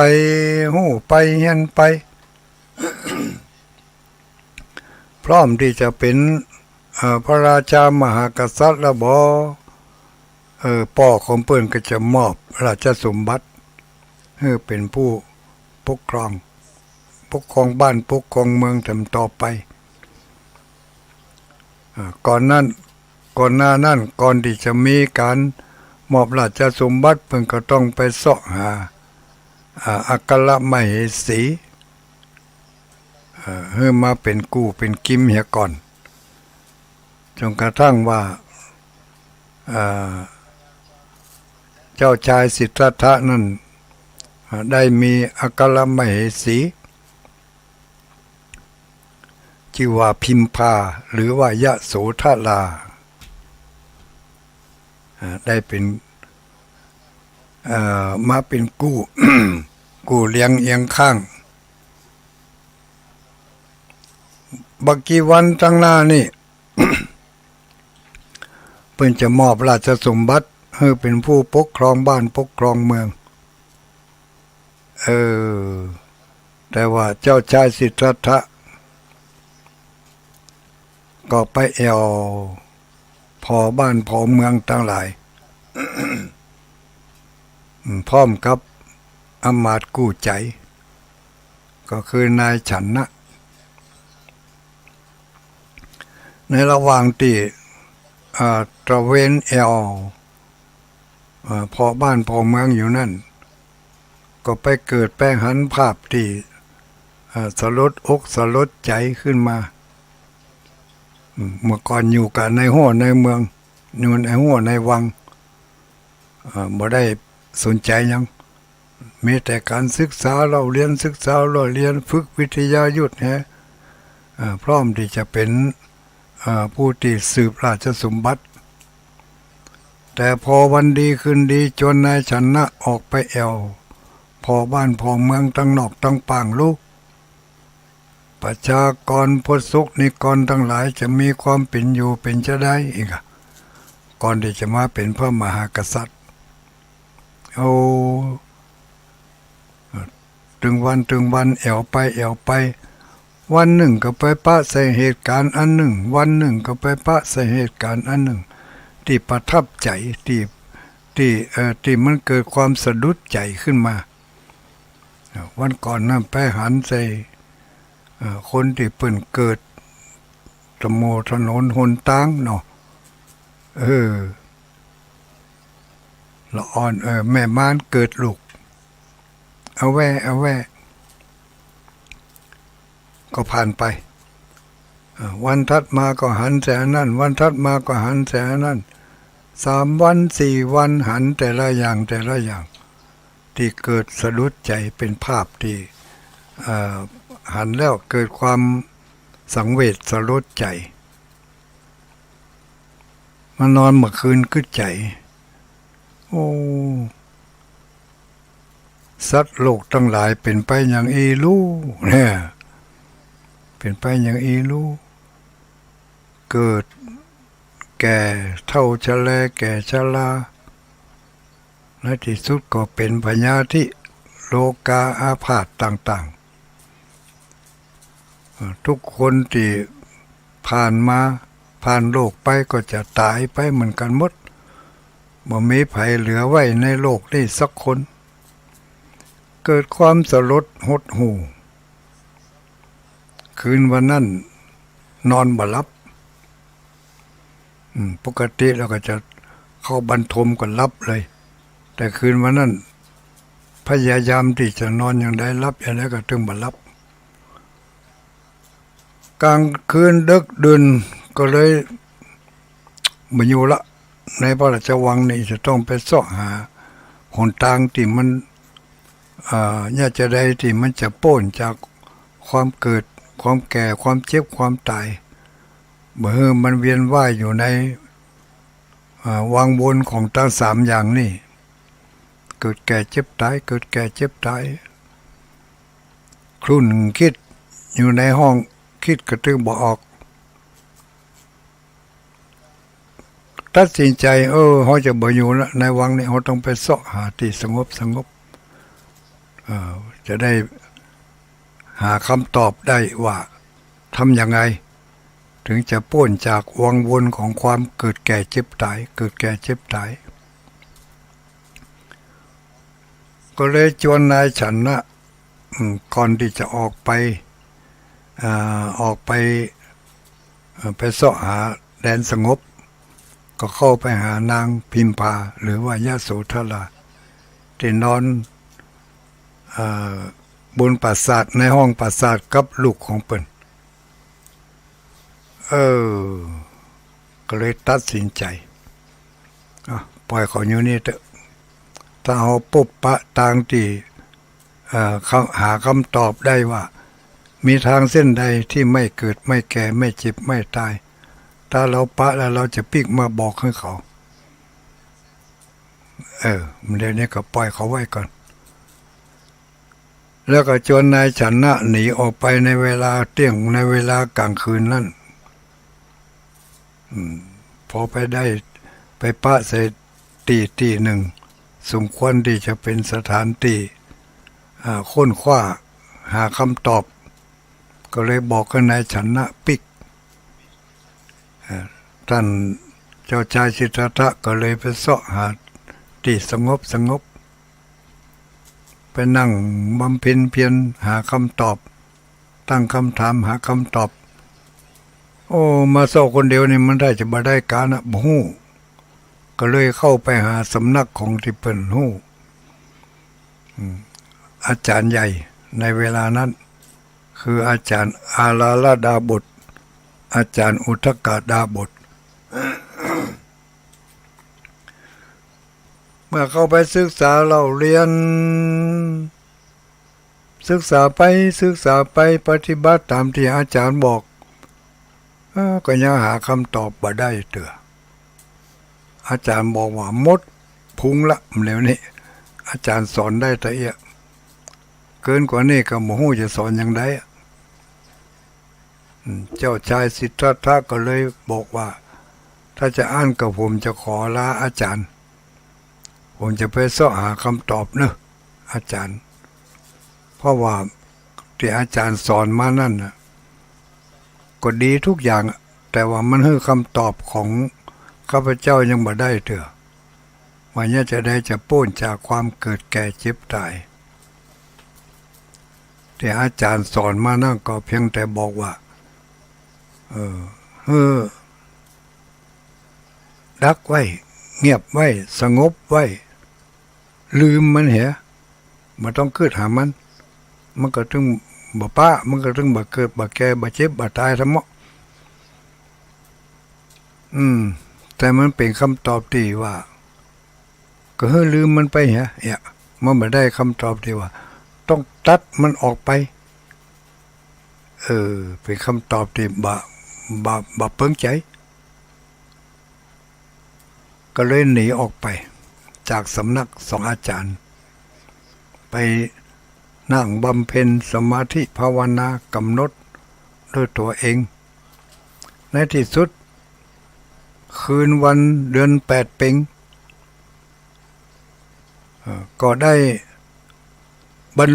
ฮู้ไป เฮียนไป พร้อมตี้จะเป๋น เอ่อ พระราชามหากษัตริย์แล้วบ่ เอ่อ ป้อของเปิ้นก็จะมอบราชสมบัติหื้อเป๋นผู้ปกครอง ปกครองบ้านปกครองเมืองแถมต่อไป อ่า ก่อนนั้น ก่อนหน้านั้น ก่อนตี้จะมีก๋านมอบราชสมบัติ เปิ้นก็ต้องไปเซาะหา อ่า อัครมเหสี เอ่อ หื้อมาเป๋นกู้เป๋นกิมเหียก่อน จ๋นกระทั่งว่า เอ่อ เจ้าชายสิทธัตถะนั้น เอ่อ ได้มีอัครมเหสี จื้อว่าพิมพา หรือว่ายโสธรา อ่า ได้เป๋น เอ่อ มาเป๋นกู้ กู้เลี้ยงเอียงข้าง บ่กี่วันตังหน้านี้ เปิ้นจะมอบราชสมบัติหื้อเป๋นผู้ปกครองบ้านปกครองเมือง เออ แต่ว่าเจ้าชายสิทธัตถะ ก็ไปแอ่วผ่อบ้านผ่อเมืองตังหลาย พร้อมกับอำมาตย์กู้ใจ๋ ก็คือนายชนะ ในระหว่างตี้ อ่า ตระเวนแอ่ว เอ่อ ผ่อบ้านผ่อเมืองอยู่นั่น ก็ไปเกิดไปหันภาพตี้ เอ่อ สลดอกสลดใจ๋ขึ้นมา อืม เมื่อก่อนอยู่กั๋นในฮั่วในเมือง อยู่ในฮั่วในวัง เอ่อ บ่ได้สนใจ๋หยัง มีแต่ก๋านศึกษาเล่าเรียน ศึกษาเล่าเรียน ฝึกวิทยายุทธแห เอ่อ พร้อมตี้จะเป๋น เอ่อ ผู้ตี้สืบราชสมบัติ แต่ผ่อวันดีคืนดี จวนนายชนะออกไปแอ่ว ผ่อบ้านผ่อเมืองตังนอกตังปางลู ประชากรพวกสกนิกรตังหลายจะมีความเป๋นอยู่เป๋นจาใดอีกอะ ก่อนตี้จะมาเป๋นพระมหากษัตริย์ โอ้ ตึงวันตึงวันแอ่วไปแอ่วไป วันนึ่งก็ไปปะใส่เหตุก๋ารณ์อันนึ่ง วันนึ่งก็ไปปะใส่เหตุก๋ารณ์อันนึ่ง ตี้ประทับใจ๋ ตี้ ตี้ เอ่อ ตี้มันเกิดความสะดุดใจ๋ขึ้นมา วันก่อนนั้นไปหันใส่ เอ่อ คนตี้เปิ้นเกิด ถโมถนนหนตางเนาะ เออ ละอ่อน เออ แม่ม้านเกิดลูก เอาแว่ เอาแว่ ก็ผ่านไป เอ่อ วันถัดมาก็หันใส่อันนั้น วันถัดมาก็หันใส่อันนั้น สามวันสี่วันหันแต่ละอย่างแต่ละอย่าง ตี้เกิดสะดุดใจ๋ เป๋นภาพตี้ เอ่อ หันแล้วเกิดความสังเวชสลดใจ๋ มานอนเมื่อคืนกึ๊ดใจ๋ โอ้ สัตว์โลกตังหลายเป๋นไปอย่างอี้ลู่ เนี่ย เป๋นไปอย่างอี้ลู่ เกิดแก่เฒ่าชะแลแก่ชรา ในตี้สุดก็เป๋นพยาธิโรคาอาพาธต่างๆ เอ่อ ทุกคนตี้ผ่านมาผ่านโลกไปก็จะต๋ายไปเหมือนกั๋นหมด บ่มีใผเหลือไว้ในโลกนี้สักคน เกิดความสลดหดหู่ คืนวันนั้นนอนบ่หลับ อืม ปกติแล้วก็จะเข้าบรรทมก็หลับเลย แต่คืนวันนั้นพยายามตี้จะนอนอย่างใดหลับอย่างใดก็ตึงบ่หลับ ก๋างคืนเดิ็กดื่นก็เลยบ่อยู่ละ ในพระราชวังนี่จะต้องไปเซาะหาหนตางตี้มัน เอ่อ ยะจะใดตี้มันจะป๊นจากความเกิด ความแก่ ความเจ็บ ความต๋าย บ่หื้อมันเวียนว่ายอยู่ใน เอ่อ วังวนของตังสามอย่างนี้ เกิดแก่เจ็บต๋าย เกิดแก่เจ็บต๋าย ครุ่นคิดอยู่ในห้อง คิดก็ตึงบ่ออก ตัดสินใจ๋ เออ เฮาจะบ่อยู่ละ ในวังนี้ เฮาต้องไปเซาะหาตี้สงบสงบ เอ่อ จะได้หาคำตอบได้ว่าทำยังไง ถึงจะป๊นจากวังวนของความเกิดแก่เจ็บต๋าย เกิดแก่เจ็บต๋าย ก็เลยจวนนายชนะ อืม ก่อนตี้จะออกไป อ่า ออกไป เอ่อ ไปเซาะหาแดนสงบ ก็เข้าไปหานางพิมพา หรือว่ายโสธรา ตี้นอน เอ่อ บนปราสาท ในห้องปราสาทกับลูกของเปิ้น เออ ก็เลยตัดสินใจ๋ อ่ะ ป่อยเขาอยู่นี่เต๊อะ ถ้าเฮาปบปะตางตี้ เอ่อ หาคำตอบได้ว่า มีตางเส้นใดตี้ไม่เกิด ไม่แก่ ไม่เจ็บ ไม่ต๋าย ถ้าเฮาปะแล้วเฮาจะปิ๊กมาบอกหื้อเขา เออ เดี๋ยวนี้ก็ป่อยเขาไว้ก่อน แล้วก็จวนนายชนะหนีออกไปในเวลาเตี้ยง ในเวลาก๋างคืนนั้น อืม พอไปได้ ไปปะใส่ตี้ตี้นึ่ง สมควรตี้จะเป๋นสถานตี้ อ่า ค้นคว้าหาคำตอบ ก็เลยบอกหื้อนายชนะปิ๊ก อ่า ต้านเจ้าจายสิทธัตถะก็เลยไปเซาะหาตี้สงบสงบ ไปนั่งบำเพ็ญเพียรหาคำตอบ ตั้งคำถามหาคำตอบ โอ้ มาเซาะคนเดียวนี่มันได้จะบ่ได้ก๋านนะ บ่ฮู้ ก็เลยเข้าไปหาสำนักของตี้เปิ้นฮู้ อืม อาจ๋ารย์ใหญ่ในเวลานั้น คืออาจ๋ารย์อาราลดาบท อาจ๋ารย์อุทกดาบท เมื่อเข้าไปศึกษาเล่าเรียน ศึกษาไปศึกษาไป ปฏิบัติต๋ามตี้อาจ๋ารย์บอก เอ้อ ก็ยังหาคำตอบบ่ได้เตื้อ อาจ๋ารย์บอกว่าหมดพุงละ แล้วนี้ อาจ๋ารย์สอนได้ตะเอี้ย เกินกว่านี้ก็บ่ฮู้จะสอนหยังได้อะ อืม เจ้าชายสิทธัตถะก็เลยบอกว่า ถ้าจะอั้นก็ผมจะขอลาอาจ๋ารย์ ผมจะไปเซาะหาคำตอบเนอะ อาจ๋ารย์ เพราะว่าตี้อาจ๋ารย์สอนมานั้นน่ะ ก็ดีทุกอย่างอะ แต่ว่ามันหื้อคำตอบของข้าพเจ้ายังบ่ได้เตื้อ ว่าเยียะจาใดจะป๊นจากความเกิดแก่เจ็บต๋าย ตี้อาจ๋ารย์สอนมานั้นก็เพียงแต่บอกว่า เออ หื้อดักไว้ เงียบไว้ สงบไว้ ลืมมันเหีย บ่ต้องกึ๊ดหามัน มันก็ตึงบ่ป๊ะ มันก็ตึงบ่เกิด บ่แก่ บ่เจ็บ บ่ต๋ายทั้งหมด อืม แต่มันเป๋นคำตอบตี้ว่า ก็หื้อลืมมันไปเหีย เอี้ย มันบ่ได้คำตอบตี้ว่า ต้องตัดมันออกไป เออ เป๋นคำตอบตี้บ่ บ่ บ่เปิงใจ๋ ก็เลยหนีออกไปจากสำนักสองอาจ๋ารย์ ไปนั่งบำเพ็ญสมาธิภาวนากำหนดด้วยตั๋วเอง ในตี้สุด คืนวันเดือนแปดเป็ง เอ่อ ก็ได้